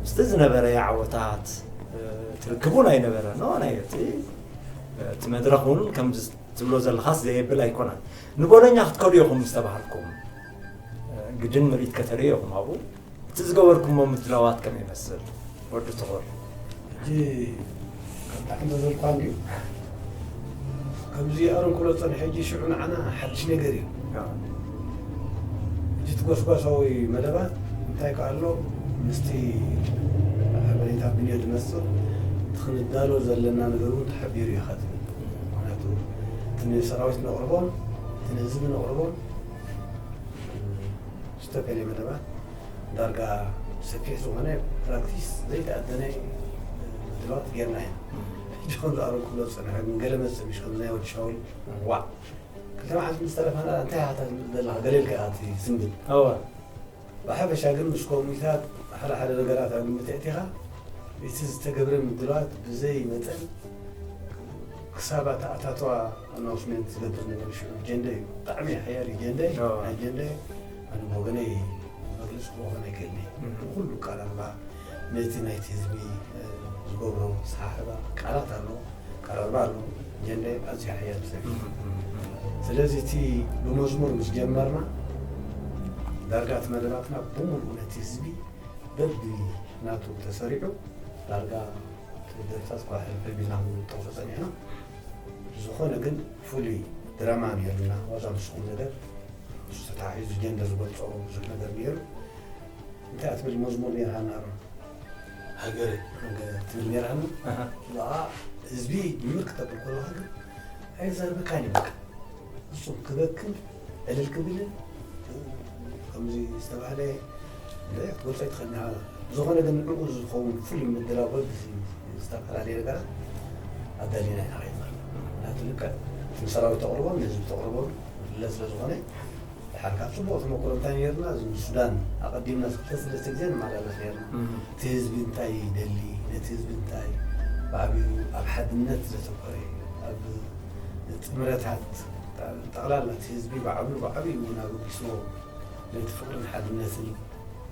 ምስቲ ዝነበረ የዓወታት፣ እ፣ ትርክቡ ናይ ነበረ ነው? ናይ እቲ፣ እቲ መድረኽ እውን ከምዚ ትብሎ ዘለኻስ ዘየብል ኣይኮነን። ንቦሎኛ ክትከዱ ኢኹም ዝተባሃልኩም፣ እ፣ ግድን ምርኢት ከተርእዩ ኢኹም ኣብኡ። እቲ ዝገበርኩሞ ምድላዋት ከመይ ይመስል? ወዲ ትኹል። ሕጂ ከምታ እንተ ዘልኳ እንድዩ። ከምዚ ኣሮን ክብሎ ጸኒሐ፣ ሕጂ ሽዑ ንዓና ሓድሽ ነገር እዩ። ኣዎ። ሕጂ እቲ ጎስጓሳዊ መደባት እንታይ ከ ኣሎ? ምስቲ ሓበሬታ ብንዮ ዝመጽእ፣ እቲ ክንዳሎ ዘለና ነገር እውን ተሓቢሩ እዩ ኢኻ ትብል። ምኽንያቱ እቲ ንሰራዊት ነቕርቦን እቲ ንህዝቢ ነቕርቦን ዝተፈልየ መደባት ዳርጋ ሰፊሕ ዝኾነ ፕራክቲስ ዘይተኣደነ ምድላዋት ጌርና ኢና። ሕጂ ከም ዝኣረምኩ ክብሎ ዝጸንሐ ግን ገለ መጽእ ምሽ ከምዚ ናይ ወዲ ሻውል ዋዕ ክልተ መዓልቲ ምስ ተረፈና እንታይ ኢኻ ትብል ዘለኻ ገለ ኢልካ ኢኻ ትስንብድ። እወ። ብሓፈሻ ግን ምስ ኮሚታት ሓደ ሓደ ነገራት ኣብ ግምት ኣእቲኻ እቲ ዝተገብረ ምድላዋት ብዘይ መጠን ክሳብ ኣተኣታትዋ ኣናውንስመንት ዝገብር ነበር ሽዑ ጀንደ እዩ። ብጣዕሚ ሓያል እዩ ጀንደ። ኣዎ። ናይ ጀንደ ኣነ ብወገነይ መግለጺ ክኾን ኣይክእልን እየ። እም። ኩሉ ቃል ኣልባ ነቲ ናይቲ ህዝቢ፣ እ፣ ዝገብሮ ኣሰሓሕባ ቃላት ኣሎ፣ ቃል ኣልባ ኣሎ። ጀንደ ኣዝዩ ሓያል ሰብ እዩ። እም፣ እም፣ እም። ስለዚ እቲ ብመዝሙር ምስ ጀመርና ዳርጋ እቲ መደባትና ብምሉኡ ነቲ ህዝቢ በቢ ናቱ ተሰሪዑ ዳርጋ ደርፍታት እኳ ሕልፍ ቢልና ክንጠቕሶ ጸኒሕና። ዝኾነ ግን ፍሉይ ድራማ ነይሩና። ዋዛ ምስ ቁም ነገር ምስ ተተሓሒዙ ጀንደር ዝገልጾ ብዙሕ ነገር ነይሩ። እንታይ እያ ትብል መዝሙር ነይርሃና ኣሮን? ሃገረ። ሃገረ ትብል ነይርሃና። ኣሃ። ብኣ ህዝቢ ጅምር ክተብል ከለኻ ግን ኣይዛረበካን እዩ በቃ። እሱም ክበክን ዕልል ክብልን ከምዚ ዝተባህለ ክትገልጾ ኣይትኽእልን ኢኻ። ዝኾነ ግን ንዕኡ ዝኸውን ፍሉይ ምድላው በብዚ ዝተፈላለየ ነገራት ኣዳሊና ኢና ከይድና። ናቱ ልክዕ እቲ ንሰራዊት ተቕርቦን ንህዝቢ ተቕርቦን ፍለ ስለ ዝኾነ፣ ድሓር ካብ ጽቡቕ ተመክሮ እንታይ ነይርና፣ እዚ ንሱዳን ኣቐዲምና ክልተ ሰለስተ ግዜ ንመላለስ ነይርና። እም። እቲ ህዝቢ እንታይ ይደሊ፣ ነቲ ህዝቢ እንታይ ብዓብዩ ኣብ ሓድነት ዘተኮረ፣ ኣብ ጥምረታት፣ ጠቕላላ እቲ ህዝቢ ብዓብዩ ብዓብዩ እውን ኣበጊስዎ ነቲ ፍቕርን ሓድነትን።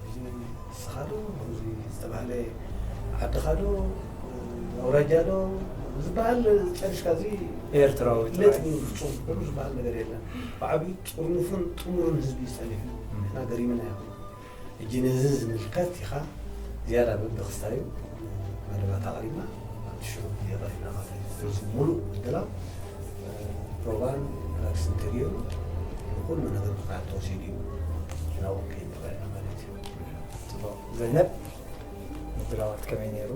እዚ ንስኻ ዶ፣ እዚ ዝተባህለ ዓድኻ ዶ፣ ኣውራጃ ዶ ዝበሃል ጨርሽካ፣ እዚ ኤርትራዊ ጥራይ። ነጥቢ ፍጹም ከምኡ ዝበሃል ነገር የለን። ብዓብዩ ጥርኑፍን ጥሙርን ህዝቢ እዩ ጸኒሑ። እም። ንሕና ገሪምና እዩ። ሕጂ ነዚ ዝምልከት ኢኻ ዝያዳ በብክስታዩ መደባት ኣቕሪብና፣ ኣብቲ ሽዑ ግዜ ቀሪብና ማለት እዩ። እዚ ሙሉእ ምድላው፣ እ፣ ፕሮግራም ፕራክቲስ እንተገይሩ፣ እቲ ኩሉ ነገር ብቃል ተወሲዱ እዩ። ናብኡ ከይድ ንኽእል ኢና ማለት እዩ። ጽቡቕ። ዘይነብ፣ ምድላዋት ከመይ ነይሩ?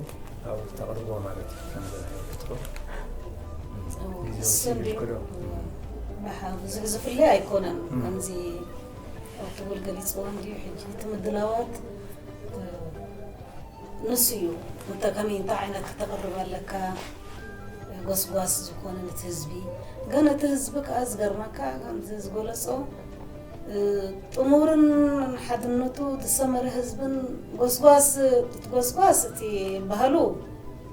ኣብኡ ተቕርቦ ማለት እዩ። ከም ዘናይ ወለትሮ። ግዜ ወሲዱ ይልኩ ዶ? ብዙሕ ዝፍለ ኣይኮነን። ከምዚ ኣቶ ወል ገሊፅዎ እንዲዩ። ሕጂ እቲ ምድላዋት ንሱ እዩ። እንተ ከመይ እንታይ ዓይነት ክተቕርብ ኣለካ፣ ጎስጓስ ዝኾነ ነቲ ህዝቢ። ግን እቲ ህዝቢ ከዓ ዝገርመካ ከምዚ ዝገለጾ፣ እ፣ ጥሙርን ሓድነቱ ዝሰመረ ህዝብን ጎስጓስ፣ እቲ ጎስጓስ እቲ ባህሉ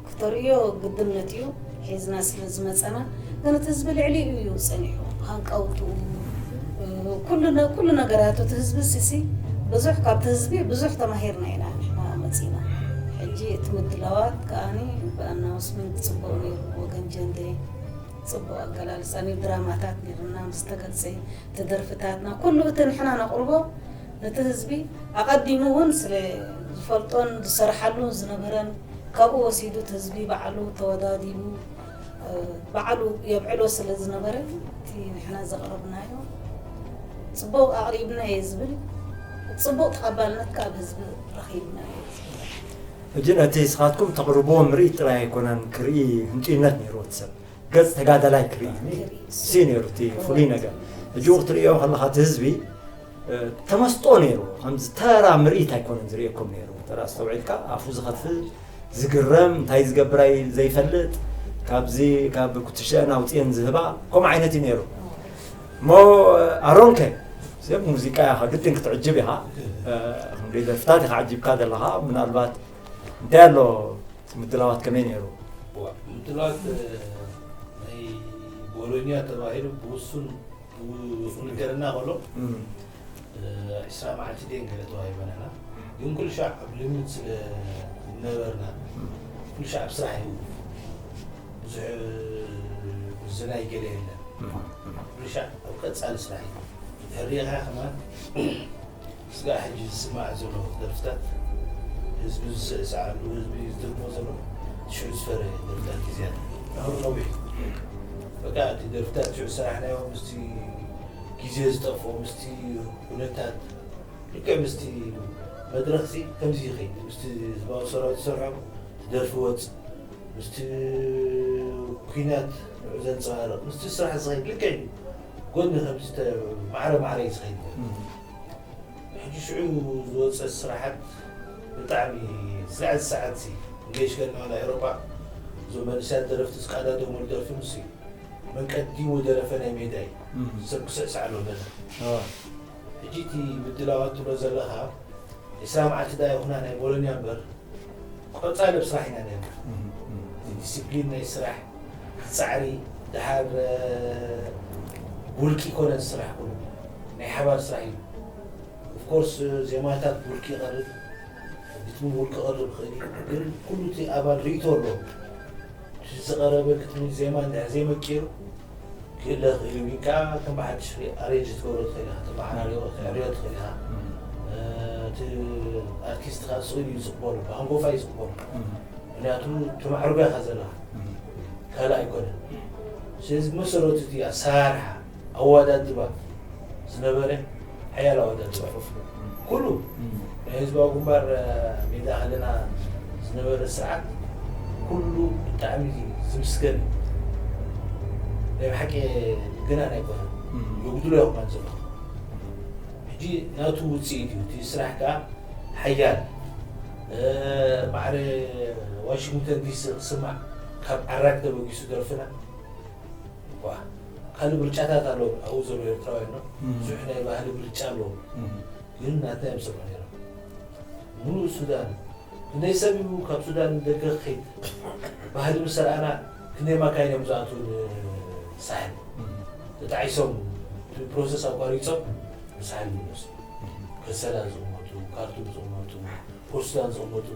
ክተርእዮ ግድነት እዩ። ሒዝና ስለ ዝመጸና፣ ግን እቲ ህዝቢ ልዕሊኡ እዩ ጸኒሑ። ሃንቀውትኡ፣ እ፣ ኩሉ ነ-፣ ኩሉ ነገራቱ እቲ ህዝቢ ሲሲ ብዙሕ ካብቲ ህዝቢ ብዙሕ ተማሂርና ኢና ንሕና መጺና። ሕጂ እቲ ምድላዋት ከኣኒ ብኣናውንስመንት ጽቡቕ ነይሩ። ወገን ጀንደ ጽቡቕ ኣገላልጻ ነይሩ። ድራማታት ነይሩና ምስ ተገልጸ፣ እቲ ደርፍታትና ኩሉ እቲ ንሕና ነቕርቦ ነቲ ህዝቢ ኣቐዲሙ እውን ስለ ዝፈልጦን ዝሰርሓሉን ዝነበረን ካብኡ ወሲዱ እቲ ህዝቢ ባዕሉ ተወዳዲቡ፣ እ፣ ባዕሉ የብዕሎ ስለ ዝነበረ እቲ ንሕና ዘቕረብናዮ ጽቡቕ ኣቕሪብና እየ ዝብል ጽቡቕ ተቐባልነት ካብ ህዝቢ ረኺብና እየ ዝብል። ሕጂ ነቲ ንስኻትኩም ተቕርብዎ ምርኢት ጥራይ ኣይኮነን ክርኢ ህንጡይነት ነይርዎ እቲ ሰብ። ገጽ ተጋዳላይ ክርኢ እዩ። እሱ እዩ ነይሩ እቲ ፍሉይ ነገር። ሕጂ ክትርእዮ ከለኻ እቲ ህዝቢ፣ እ፣ ተመስጦ ነይሩ። ከምዚ ተራ ምርኢት ኣይኮነን ዝርእየኩም ነይሩ። ተራ ኣስተውዒልካ ኣፉ ዝኸፍት፣ ዝግረም፣ እንታይ ዝገብር ኣይ-፣ ዘይፈልጥ፣ ካብዚ ካብ ኩትሸአን ኣውፅኤን ዝህባ፣ ከምኡ ዓይነት እዩ ነይሩ። እሞ ኣሮን ከ ሰብ ሙዚቃ ኢኻ፣ ግድን ክትዕጅብ ኢኻ። እ፣ ክንደይ ደርፍታት ኢኻ ዓጂብካ ዘለኻ። ምናልባት እንታይ ኣሎ ምድላዋት ከመይ ነይሩ? ምድላዋት፣ እ፣ ናይ ቦሎኛ ተባሂሉ ብውሱን ክነገረና ከሎ፣ እም፣ እ፣ ዕስራ መዓልቲ ደን ገለ ተዋሂበና ኢና። ግን ኩሉ ሻዕ ኣብ ልምምድ ስለ ዝነበርና፣ ኩሉ ሻዕ ኣብ ስራሕ እዩ። ብዙሕ፣ እ፣ ዝናይ ገለ የለን። ኩሉ ሻዕ ኣብ ቀጻሊ ስራሕ እዩ። ድሕሪ ሪኢኻ ከማን ስጋዕ ሕጂ ዝስማዕ ዘሎ ደርፍታት፣ ህዝቢ ዝስዕስዓሉ፣ ህዝቢ ዝደግሞ ዘሎ፣ ሽዑ ዝፈረ ደርፍታት ግዜያት። ድሕሩ ነዊሕ እዩ። በቃ እቲ ደርፍታት ሽዑ ዝሰራሕናዮ ምስቲ ግዜ ዝጠፍኦ፣ ምስቲ ኩነታት፣ ልክዕ ምስቲ መድረኽሲ ከምዚ ይኸይድ። ምስቲ ህዝባዊ ሰራዊት ዝሰርሖ ደርፊ ወጽእ፣ ምስቲ ኩናት ንዑ ዘንጸባርቕ፣ ምስቲ ስራሕ ዝኸይድ ልክዕ እዩ። ጎኒ ከምዚ ተ-፣ ማዕረ ማዕረ እዩ ዝኸይድ ነይሩ። ሕጂ ሽዑ ዝወፀ ስራሓት ብጣዕሚ ዝለዓለ ሰዓት ሲ እንገሽ ገና ናብ ኤሮፓ እዞም መንእሰያት ደረፍቲ ዝቃዳደሙሉ ደርፊ ምስ እዩ መን ቀዲሙ ደረፈ ናይ ሜዳ እዩ። ሰብ ክስዕስዕ ኣሎ በለ። ሕጂ እቲ ምድላዋት ትብሎ ዘለኻ ዕስራ መዓልቲ ዳ ይኹና ናይ ቦሎኛ እምበር ቆፃሊ ኣብ ስራሕ ኢና ነርና። ዲስፕሊን ናይ ስራሕ፣ ፃዕሪ፣ ድሓር ብውልቂ ይኮነን ስራሕ ኩሉ ናይ ሓባር ስራሕ እዩ። ኦፍኮርስ ዜማታት ብውልቂ ይቐርብ፣ ግጥሚ ብውልቂ ይቐርብ ይኽእል እዩ። ግን ኩሉ እቲ ኣባል ርእይቶ ኣለዎ። እቲ ዝቐረበ ግጥሚ ዜማ እንድሕር ዘይመቂሩ ክእለ ይኽእል እዩ። ግን ከዓ ከም ብሓድሽ ኣሬንጅ ትገብሮ ትኽእል ኢኻ፣ ተመዓራርዮ ክትዕርዮ ትኽእል ኢኻ። እቲ ኣርቲስት ከዓ ስእሉ እዩ ዝቕበሎ፣ ብሃንጎፋ እዩ ዝቕበሎ። ምክንያቱ ተማዕርጎ ኢኻ ዘለኻ። ካልእ ኣይኮነን። ስለዚ ብመሰረቱ እቲ ኣሰራርሓ ኣወዳድባ ዝነበረ ሓያል ኣወዳድባ እዩ። ኩሉ ናይ ህዝባዊ ግንባር ሜዳ ከለና ዝነበረ ስርዓት ኩሉ ብጣዕሚ ዝምስገን እዩ። ናይ ብሓቂ ግናን ኣይኮነን። የጉድሎ ይኹን ዘሎ። ሕጂ ናቱ ውፅኢት እዩ። እቲ ስራሕ ከዓ ሓያል ማዕረ ዋሽንግተን ዲሲ ክስማዕ ካብ ዓራግ ተበጊሱ ደርፍና ዋ ካልእ ምርጫታት ኣለዎም ኣብኡ ዘለዉ ኤርትራውያን ነው ብዙሕ ናይ ባህሊ ምርጫ ኣለዎም ግን ናትና እዮም ዝሰርሑ ነይሮም ምሉእ ሱዳን ክንደይ ሰብ እዩ ካብ ሱዳን ደገ ክኸይድ ባህሊ ምስ ሰርኣና ክንደይ ማካይን እዮም ዝኣትዉ ንሳሕል ተጣዒሶም ፕሮሰስ ኣቋሪፆም ንሳሕል ይመሱ ከሰላ ዝቕመጡ ካርቱም ዝቕመጡ ፖርቹጋል ዝቕመጡ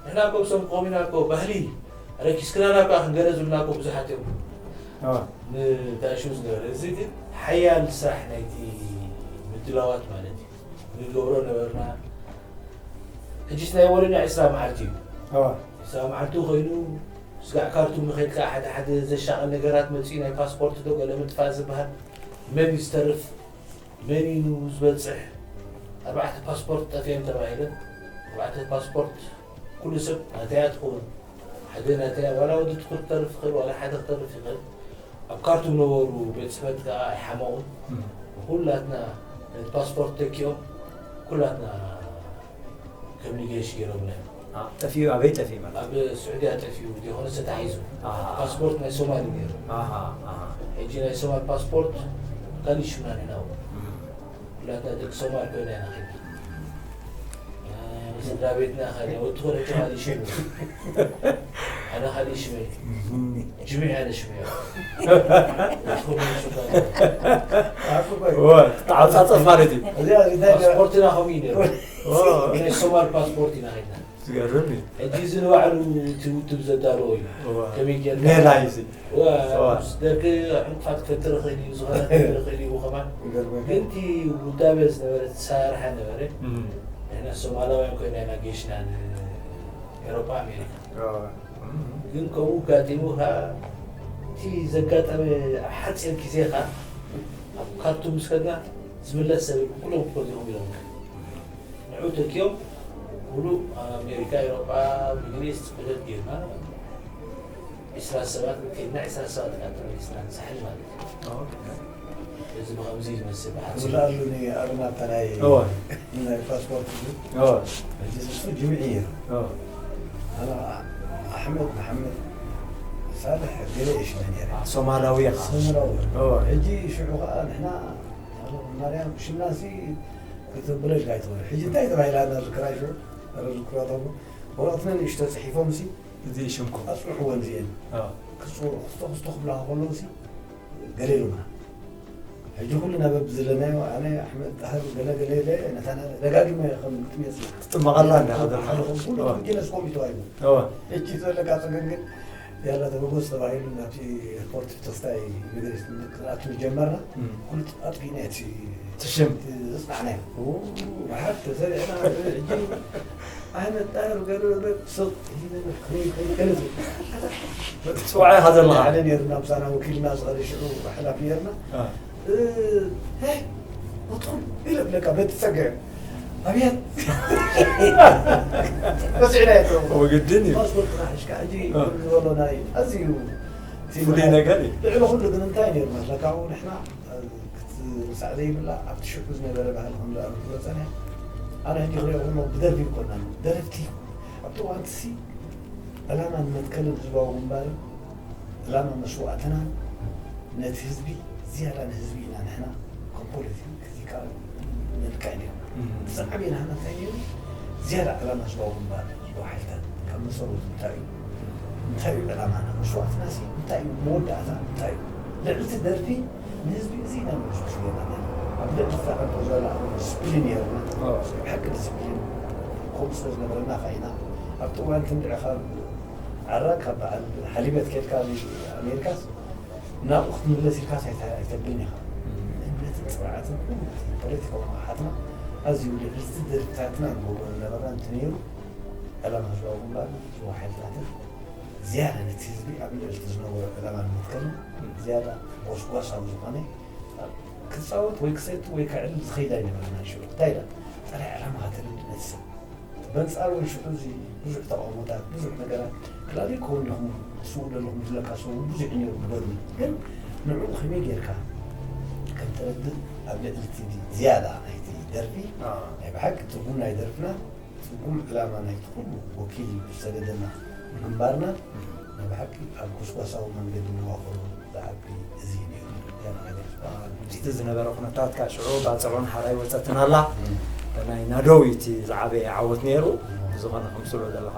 ንሕና እኮ ብሶም ቆሚና እኮ ባህሊ ረኪስክናና እኳ ክንገለ ዝብሉና እኮ ብዙሓት እዮም ንታሽው ዝነበረ እዚ ግን ሓያል ስራሕ ናይቲ ምድላዋት ማለት እዩ ንገብሮ ነበርና ሕጂስ ናይ ወለና ዕስራ መዓልቲ እዩ ዕስራ መዓልቲ ኮይኑ ስጋዕ ካርቱም ንኸይድካ ሓደ ሓደ ዘሻቐል ነገራት መፅኡ ናይ ፓስፖርት ዶ ገለ ምጥፋእ ዝበሃል መን እዩ ዝተርፍ መን እዩ ዝበፅሕ? ኣርባዕተ ፓስፖርት ጠፊኦም ተባሂለን። ኣርባዕተ ፓስፖርት ኩሉ ሰብ ናተያ ትኸውን። ሓደ ናተያ ዋላ ወዲ ትኹር ክተርፍ ይኽእል፣ ዋላ ሓደ ክተርፍ ይኽእል። ኣብ ካርቱም ነበሩ ቤት ፅሕፈት ከዓ ኣይሓመቑን። ኩላትና ነቲ ፓስፖርት ተኪኦም ኩላትና ከም ንገሽ ገይሮምና እዮም። ጠፊኡ ኣበይ ጠፊኡ ማለት? ኣብ ስዑድያ ጠፊኡ ዝኾነ ተታሒዙ። ኣሃ። ፓስፖርት ናይ ሶማሊ ነይሩ። ኣሃ፣ ኣሃ። ሕጂ ናይ ሶማል ፓስፖርት ካሊእ ሽምና ንሕና እውን። እም። ኩላትና ደቂ ሶማል ኮይና ኢና ኸይድና። እ፣ ስድራ ቤትና ኸ ወዲ ኾነ ካሊእ ሽም እዩ። ኣነ ካሊእ ሽም እዩ። እም። ጅሚዕ ኣነ ሽም እዩ። ወዲ ኾነ ሽም እዩ። ኣኩ ኮይ። ወ፣ ተዓጻጸፍ ማለት እዩ። እዚኣ፣ እዚኣ ፓስፖርትና ከምኡ እዩ ነይሩ። ወ። ናይ ሶማል ፓስፖርት ኢና ኸይድና። ዝገርም እዩ። ሕጂ እዚ ንባዕሉ እቲ ውድብ ዘዳለዎ እዩ። እዋ። ከመይ ጌርካ? ሜላ እዩ እዚ። እዋ፣ እዋ። ምስ ደርጊ ዕንቅፋት ክፈጥር ይኽእል እዩ፣ ዝኾነ ክፈጥር ይኽእል እዩ ከማን። ይገርመካ። ግን እቲ ውዳበ ዝነበረ፣ እቲ ሰራርሓ ነበረ። እም። ንሕና ሶማላውያን ኮይና ኢና ጌሽና ንኤውሮጳ፣ ኣሜሪካ። እዋ። እም። ግን ከምኡ ኣጋጢሙ ኸዓ እቲ ዘጋጠመ ኣብ ሓፂር ግዜ ኸዓ ኣብ ካርቱም ምስ ከድና ዝምለስ ሰብ የለን፣ ኩሎም ክፈትዮም ኢሎም። ንዑ ተኪኦም ሙሉእ ኣሜሪካ፣ ኤውሮጳ፣ ሚድል ኢስት፣ ብደት ጌርና ዒስራ ሰባት ከድና፣ ዒስራ ሰባት ከዓ ተመሊስና ንሳሕል ማለት እዩ። ኦኬ። እዚ ብኸምዚ ዝመስል ብሓፂሩ። ዝብላሉ ንኣብና ተናይ እወ። ናይ ፓስፖርት እዩ። እወ። ሕጂ ንሱ ጅምዒ እዩ። እወ። ኣነ ኣሕመድ መሓመድ ሳልሕ ገለ እየ ሽመ ነይረ። ሶማላዊ ኢኻ። ሶማላዊ። እወ። ሕጂ ሽዑ ከዓ ንሕና ማርያም ሽምናሲ ክትብለልካ ኣይትኽእል። ሕጂ እንታይ ተባሂላ ኣላ ዝክራ ሽዑ? ኣረ ዝክራ ተብሎ። ወረቐትና ንእሽቶ ጽሒፎም ሲ እዚ ሽምኩም? ኣጽንሕወን እዚኤን። ኣዎ። ክጽውዑ ክስቶ ክስቶ ክብላኻ ከለዉ ሲ ገለ ኢሉና። ሕጂ ኩልና በብዝለናዮ ኣነ ኣሕመድ ጣህር ገለ ገለ ኢለ ነታ ደጋጊመ ከም ግጥሚ የጽንሓ። ትጥመቐላ እንዳ ሓደ ሓደ ከም ኩሉ ኣዎ። ጀለስ ኮሚቴ ኣይቡ። ኣዎ። ሕጂ ዘለካ ጸገም ግን ያላ ተበጎስ ተባሂሉ ናብቲ ኤርፖርት ተስታይ ኢሚግሬሽን ክትኣቱ ጀመርና። እም። ኩሉ ኣጥፊእና እቲ ትሽም። ዘጽናዕናዮ። ኦ። ብሓድ ተሰሪዕና ሕጂ ኣነ ጣር ገለ ስቕ ኢለ ከመይ ከመይ ገለ ዝብል። ጽዋዕ ኢኻ ዘለኻ። ሓደ ነይርና ምሳና ወኪልና ዝኸደ ሽዑ ሓላፊ ነይርና። አ። እ፣ ሄ፣ ወትኹም ኢለ ብለካ በቲ ጸግዕ። ኣብየት። በዚዕና የቶ። ወግድን እዩ። ፓስፖርት ራሕሽካ ሕጂ አ። ዝበሎ ናይ ኣዝዩ ፍሉይ ነገር እዩ። ልዕሊ ኩሉ ግን እንታይ ነይሩ መስለካ? ንሕና ክትርሳዕ ዘይብላ ኣብቲ ሽዑ ዝነበረ ባህሊ ከም ዝኣመት ዝመፀና። ኣነ ሕጂ ክሪኦ ከለኹ ብደርፊ ይኮናን ደረፍቲ ኣብቲ እዋንቲ ሲ ዕላማ ንመትከልን ህዝባዊ ግንባርን ዕላማ መስዋእትና ነቲ ህዝቢ ዝያዳ ንህዝቢ ኢና ንሕና ከም ፖለቲካ ክቲካ ነልካ ኢና። እም። እቲ ዝዓበየ ናህና እንታይ ነይሩ? ዝያዳ ዕላማ ህዝባዊ ግንባር ህዝባዊ ሓይልታት ካብ መሰረቱ እንታይ እዩ? እንታይ እዩ ዕላማና? መስዋእትናሲ እንታይ እዩ? መወዳእታ እንታይ እዩ? ልዕሊ እቲ ደርፊ ንህዝቢ እዚ ኢና ንመስክስ ነርና። ኣብ ልዕሊ እቲ ተቐምጦ ዘላ ዲስፕሊን ነርና። ኣዎ። ብሓቂ ዲስፕሊን ከምኡ ስለ ዝነበረና ኸዓ ኢና ኣብቲ እዋን ክንድዒ ካብ ዓራ ካብ በዓል ሓሊበት ኬድካ ኣብዚ ኣሜሪካስ ናብኡ ክትምለስ ኢልካስ ኣይተ-፣ ኣይተብልን ኢኻ። እም። እምነትን ጽንዓትን ኩሉ እቲ ፖለቲካዊ ንቕሓትና ኣዝዩ ልዕሊ እቲ ደርፍታትና ንገብሮ ዝነበርና እንተነይሩ፣ ዕላማ ህዝባዊ ግንባር፣ ህዝባዊ ሓይልታትን ዝያዳ ነቲ ህዝቢ ኣብ ልዕሊ እቲ ዝነበሮ ዕላማ ንምትካልን እም። ዝያዳ ጎስጓሳዊ ዝኾነ ክጻወት ወይ ክሰቲ ወይ ከዕልል ዝኸይድ ኣይነበረናን ሽዑ። እንታይ ኢላ? ጥራይ ዕላማ ከተርኢ ነቲ ሰብ። በንጻሩ ሽዑ እዚ ብዙሕ ተቃውሞታት፣ ብዙሕ ነገራት፣ ክላሊ ክኸውን ኢኹም ትስውኡ ዘለኹም ዝብለካ ሰብ እውን ብዙሕ እዩ ነይሩ ብጎድኒ። ግን ንዕኡ ከመይ ጌርካ ከም ተረድእ ኣብ ልዕሊ እቲ ዝያዳ ናይቲ ደርፊ፣ ኣዎ። ናይ ብሓቂ ትርጉም ናይ ደርፍና፣ ትርጉም ዕላማ ናይቲ ኩሉ ወኪል እዩ ዝሰደደና ግንባርና፣ እም። ናይ ብሓቂ ኣብ ጎስጓሳዊ መንገዲ ንዋፈሩ ዝዓቢ እዚ እዩ ነይሩ። ያ ማለት እዩ። ምስቲ ዝነበረ ኩነታት ካብ ሽዑ ባጽዕ እውን ሓራይ ወጸትን ኣላ። እም። ናይ ናደው እዩ እቲ ዝዓበየ ዓወት ነይሩ። እም። ብዝኾነ ከምስሎ ዘለኻ።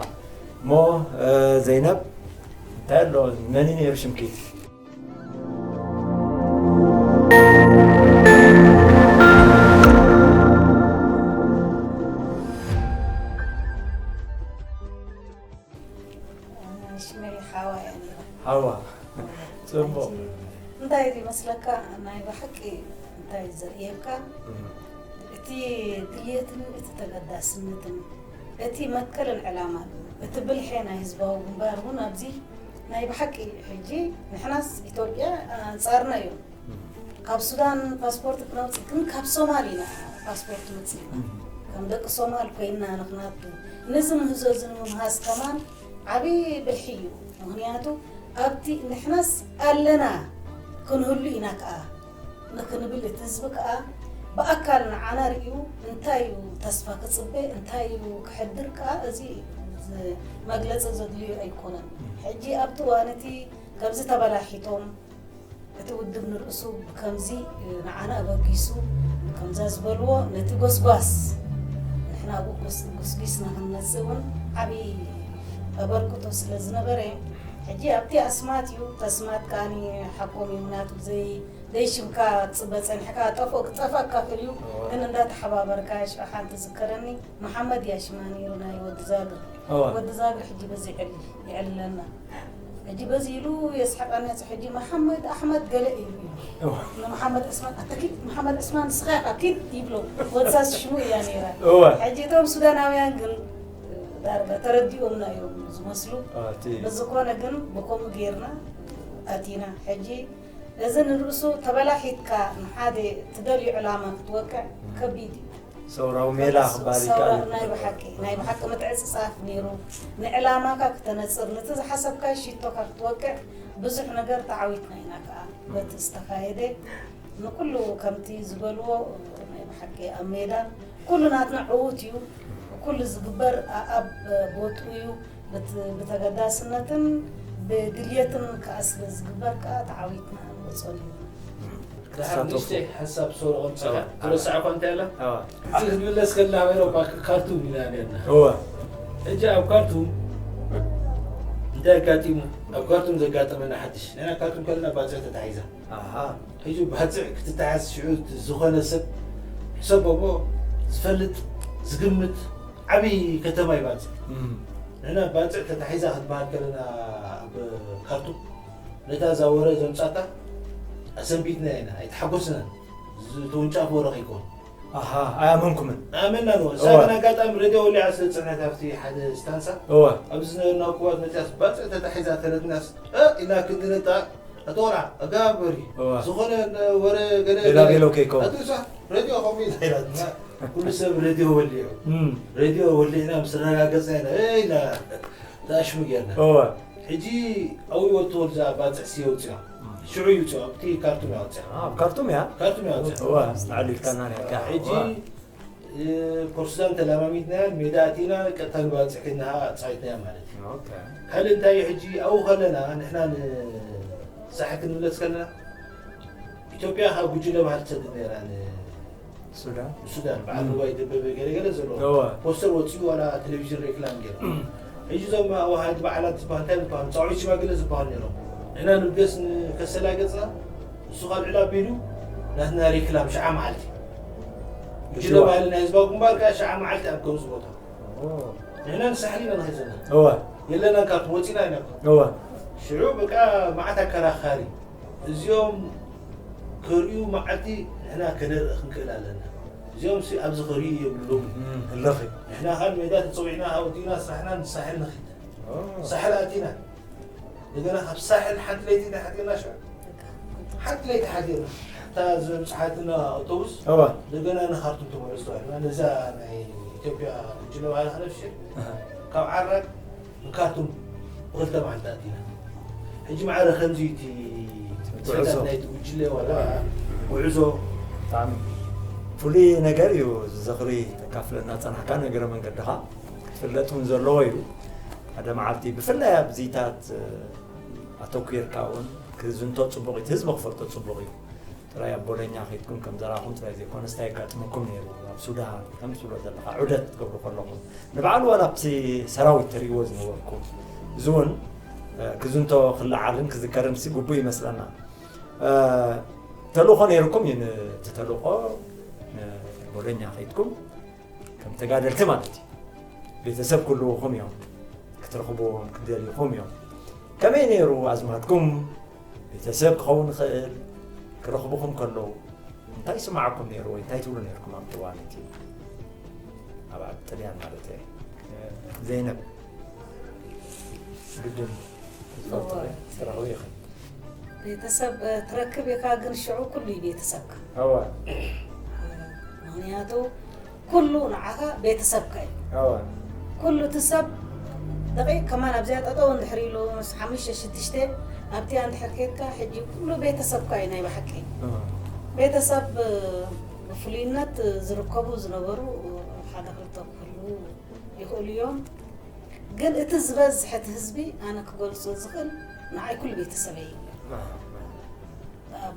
እሞ፣ እ፣ ዘይነብ፣ እንታይ ኣሎ? መን እዩ ነይሩ ሽምኪ? ሽመይ ሓዋ እያ ነይራ። ሓዋ። ጽቡቕ። ሕጂ እንታይ ይመስለካ፣ ናይ ብሓቂ እንታይ ዘርእየካ፣ እም። እቲ ድልየትን እቲ ተገዳስነትን፣ እቲ መትከልን ዕላማን፣ እቲ ብልሒ ናይ ህዝባዊ ግንባር እውን ኣብዚ ናይ ብሓቂ ሕጂ ንሕናስ ኢትዮጵያ ኣንጻርና እዮም። እም። ካብ ሱዳን ፓስፖርት ክነውፅእ ግን ካብ ሶማል ኢና ፓስፖርት መፅእና። ከም ደቂ ሶማል ኮይና ንክናቱ ነዚ ምህዞ እዚ ንምምሃዝ ከማን ዓብዪ ብልሒ እዩ። ምክንያቱ ኣብቲ ንሕናስ ኣለና ክንህሉ ኢና ከዓ ንክንብል እቲ ህዝቢ ከዓ ብኣካል ንዓና ርእዩ እንታይ እዩ ተስፋ ክፅበ እንታይ እዩ ክሕድር ከዓ እዚ መግለፂ ዘድልዩ ኣይኮነን። ሕጂ ኣብቲ እዋን እቲ ከምዚ ተበላሒቶም እቲ ውድብ ንርእሱ ብከምዚ ንዓና ኣበጊሱ ከምዛ ዝበልዎ ነቲ ጎስጓስ ንሕና ኣብኡ ጎስ- ጎስጒስና ክንመጽእ እውን ዓብዪ ኣበርክቶ ስለ ዝነበረ ሕጂ ኣብቲ ኣስማት እዩ ተስማት ከኣኒ ሓቆም እዩ ምናቱ ዘይ ዘይሽምካ ትጽበ ጸኒሕካ ጠፍኦ ክጠፋካ ክልዩ ግን እንዳተሓባበርካ ሽዑ ሓንቲ ዝከረኒ መሓመድ እያ ሽማ ነይሩ ናይ ወዲ ዛግር እወ። ወዲ ዛግር ሕጂ በዚ ይዕል ይዕልለና ሕጂ በዚ ኢሉ የስሕቀኒ ሕጂ መሓመድ ኣሕመድ ገለ እዩ እወ። ንመሓመድ ዕስማን ኣተኪድ መሓመድ ዕስማን ንስኻ ኢኻ ኪድ ይብሎ ወድሳስ ሽሙ እያ ነይራ እወ። ሕጂ እቶም ሱዳናውያን ግን ዳርጋ ተረዲኦምና እዮም ዝመስሉ ኣቲ ብዝኾነ ግን ብከምኡ ጌርና ኣቲና ሕጂ እዚ ንርእሱ ተበላሒትካ ንሓደ ትደልዩ ዕላማ ክትወቅዕ ከቢድ እዩ ሰውራዊ ሜላ ክባል ይከኣል እዩ። ናይ ብሓቂ ናይ ብሓቂ ምትዕፅፃፍ ነይሩ ንዕላማካ ክተነፅር ነቲ ዝሓሰብካ ሽቶካ ክትወቅዕ ብዙሕ ነገር ተዓዊትና ኢና ከዓ በቲ ዝተኻየደ ንኩሉ ከምቲ ዝበልዎ ናይ ብሓቂ ኣብ ሜዳ ኩሉ ናትና ዕዉት እዩ ኩሉ ዝግበር ኣብ ቦትኡ እዩ ብተገዳስነትን ብድልየትን ከዓ ስለ ዝግበር ከዓ ተዓዊትና ንወፅኦሉ ኢና ድሓር ንእሽተይ ሓሳብ ሰውሮ ቀምፀኻ ትረስዓ እኳ እንታይ ኣላ እቲ ክትምለስ ከላ ኣበይ እኳ ካርቱም ኢና ነርና እወ ሕጂ ኣብ ካርቱም እንታይ ኣጋጢሙ ኣብ ካርቱም ዘጋጠመና ሓድሽ ንሕና ካርቱም ከለና ባፅዕ ተታሒዛ ኣሃ ሕጂ ባፅዕ ክትተሓዝ ሽዑ ዝኾነ ሰብ ሕሰቦ እሞ ዝፈልጥ ዝግምት ዓብዪ ከተማ እዩ ባፅዕ እም ንሕና ባፅዕ ተታሒዛ ክትበሃል ከለና ኣብ ካርቱም ነታ እዛ ወረ ዘምፃታ ኣሰንቢትና ኢና ኣይተሓጎስናን ዝተወንጫፈ ወረ ከይኮን ኣሃ ኣያመንኩምን ኣመና ንወ እዛ እወ ግን ኣጋጣሚ ሬድዮ ወሊዓ ስለ ዝፀንሐት ኣብቲ ሓደ ስታንሳ እወ ኣብዚ ዝነበርና እኩባት መፅያስ ባፅዕ ተታሒዛ ተረድናስ እ ኢልና ክንዲ ነጣ ኣቶ ቆልዓ ኣጋ በሪ እወ ዝኾነ ወረ ገለ ሌላ ገለ ከይከውን ኣቶ ሳ ሬድዮ ከምኡ ኢላ ኢላትና ኩሉ ሰብ ሬድዮ ወሊዑ እም ሬድዮ ወሊዕና ምስ ተረጋገፅና ኢና እ ኢልና ተኣሽሙ ጌርና እወ ሕጂ ኣብኡ ወጥቶ እዛ ባፅዕ ሲ የውፅኦ ሽዑ ይውፅኦ ኣብቲ ካርቱም ያወፅኦ ኣብ ካርቱም እያ ካርቱም ያወፅኦ እወ ኣዕሊልካና ነርካ ሕጂ እወ ፖርት ሱዳን ተለማሚድናያ ሜዳ ኣቲና ቀጥታ ንባፅዕ ከይድና ኣፃዊትናያ ማለት እዩ ኦኬ ካልእ እንታይ እዩ ሕጂ ኣብኡ ከለና ንሕና ንሳሕል ክንምለስ ከለና ኢትዮጵያ ካብ ጉጅለ ባህል ትሰድድ ነይራ ን- ሱዳን ሱዳን በዓል ም። ሩባይ ደበበ ገለ ገለ ዘለዎ እወ ፖስተር ወፂኡ ዋላ ቴሌቪዥን ሬክላም ገይሩ ሕጂ እዞም ኣዋሃድ በዓላት ዝበሃል እንታይ ዝበሃሉ ፃውዒት ሽማግለ ዝበሃሉ ነይሮም ንሕና ንብገስ ንከሰላ ገፅና እሱ ካብ ልዕሊ ኣቢሉ ናትና ሬክላም ሸዓ መዓልቲ ጉጅለ እወ ባህሊ ናይ ህዝባዊ ግንባር ከዓ ሸዓ መዓልቲ ኣብ ከምዚ ቦታ ኦ ንሕና ንሳሕል ኢና ንኸይድ ዘለና እወ የለናን ካብቲ ወፂና ኢና እኮ እወ ሽዑ በቃ መዓት ኣከራኻሪ እዚኦም ከርእዩ መዓልቲ ንሕና ከነርኢ ክንክእል ኣለና እዚኦም ሲ ኣብዚ ከርእዩ የብሎም እም፣ እለኺ ንሕና ካብ ሜዳ ተፀዊዕና ኣወዲና ስራሕና ንሳሕል ንኽድ ኦ ሳሕል ኣቲና እንደገና ካብ ሳሕል ሓንቲ ለይቲ ኢና ሓዲርና ሽዑ ሓንቲ ለይቲ ሓዲርና እታ ዘብፅሓትና ኣውቶቡስ እወ እንደገና ንካርቱም ተመለስ ተባሂልና ነዛ ናይ ኢትዮጵያ ጉጅለ ባህሊ ከነፍሽር ካብ ዓራግ ንካርቱም ብክልተ መዓልቲ ኣቲና ሕጂ ማዕረ ከምዚ እቲ ጉዕዞ። ስሕተት ናይቲ ጉጅለ ዋላ ጉዕዞ ብጣዕሚ ፍሉይ ነገር እዩ እዚ ዝኽሪ ተካፍለና ፀናሕካ ነገረ መንገድኻ ክፍለጥ እውን ዘለዎ እዩ ሓደ መዓልቲ ብፍላይ ኣብዚታት ኣተኲርካ እውን ክዝንቶ ፅቡቕ እዩ ህዝቢ ክፈልጦ ፅቡቕ እዩ ጥራይ ኣብ ቦለኛ ከይድኩም ከም ዘራኹም ጥራይ ዘይኮነስ እንታይ የጋጥመኩም ነይሩ ኣብ ሱዳን ከም ትብሎ ዘለኻ ዑደት ክትገብሩ ከለኹም ንባዕሉ ዋላ ኣብቲ ሰራዊት ትርእይዎ ዝነበርኩም እዚ እውን ክዝንቶ ክለዓልን ክዝከርን ሲ ግቡእ ይመስለና ተልእኾ ነይርኩም እዩ እቲ ተልእኾ ቦለኛ ከይድኩም ከም ተጋደልቲ ማለት እዩ ቤተሰብ ክልውኹም እዮም ክትረኽብዎም ክደልይኹም እዮም ከመይ ነይሩ ኣዝማድኩም ቤተሰብ ክኸውን ይኽእል ክረኽብኹም ከለዉ እንታይ ይስማዓኩም ነይሩ ወይ እንታይ ትብሉ ነይርኩም ኣብቲ እዋን እቲ ኣብ ዓዲ ጥልያን ማለት እየ ዘይነብ ግድን ዝፈልጦ እየ፣ ትረኽቡ ኢኽን ቤተሰብ ትረክብ ኢኻ፣ ግን ሽዑ ኩሉ እዩ ቤተሰብካ። እወ ምኽንያቱ ኩሉ ንዓኻ ቤተሰብካ እዩ። እወ ኩሉ እቲ ሰብ ደቂቕ ከማን ኣብዚኣ ጠጠው እንድሕር ኢሉ ምስ ሓሙሽተ ሽዱሽተ ኣብቲኣ እንድሕር ኬድካ፣ ሕጂ ኩሉ ቤተሰብካ እዩ ናይ ብሓቂ። እወ ቤተሰብ ብፍሉይነት ዝርከቡ ዝነበሩ ሓደ ክልተ ክህልዉ ይኽእሉ እዮም። ግን እቲ ዝበዝሐ እቲ ህዝቢ ኣነ ክገልጾ ዝኽእል ንዓይ ኩሉ ቤተሰበይ እዩ።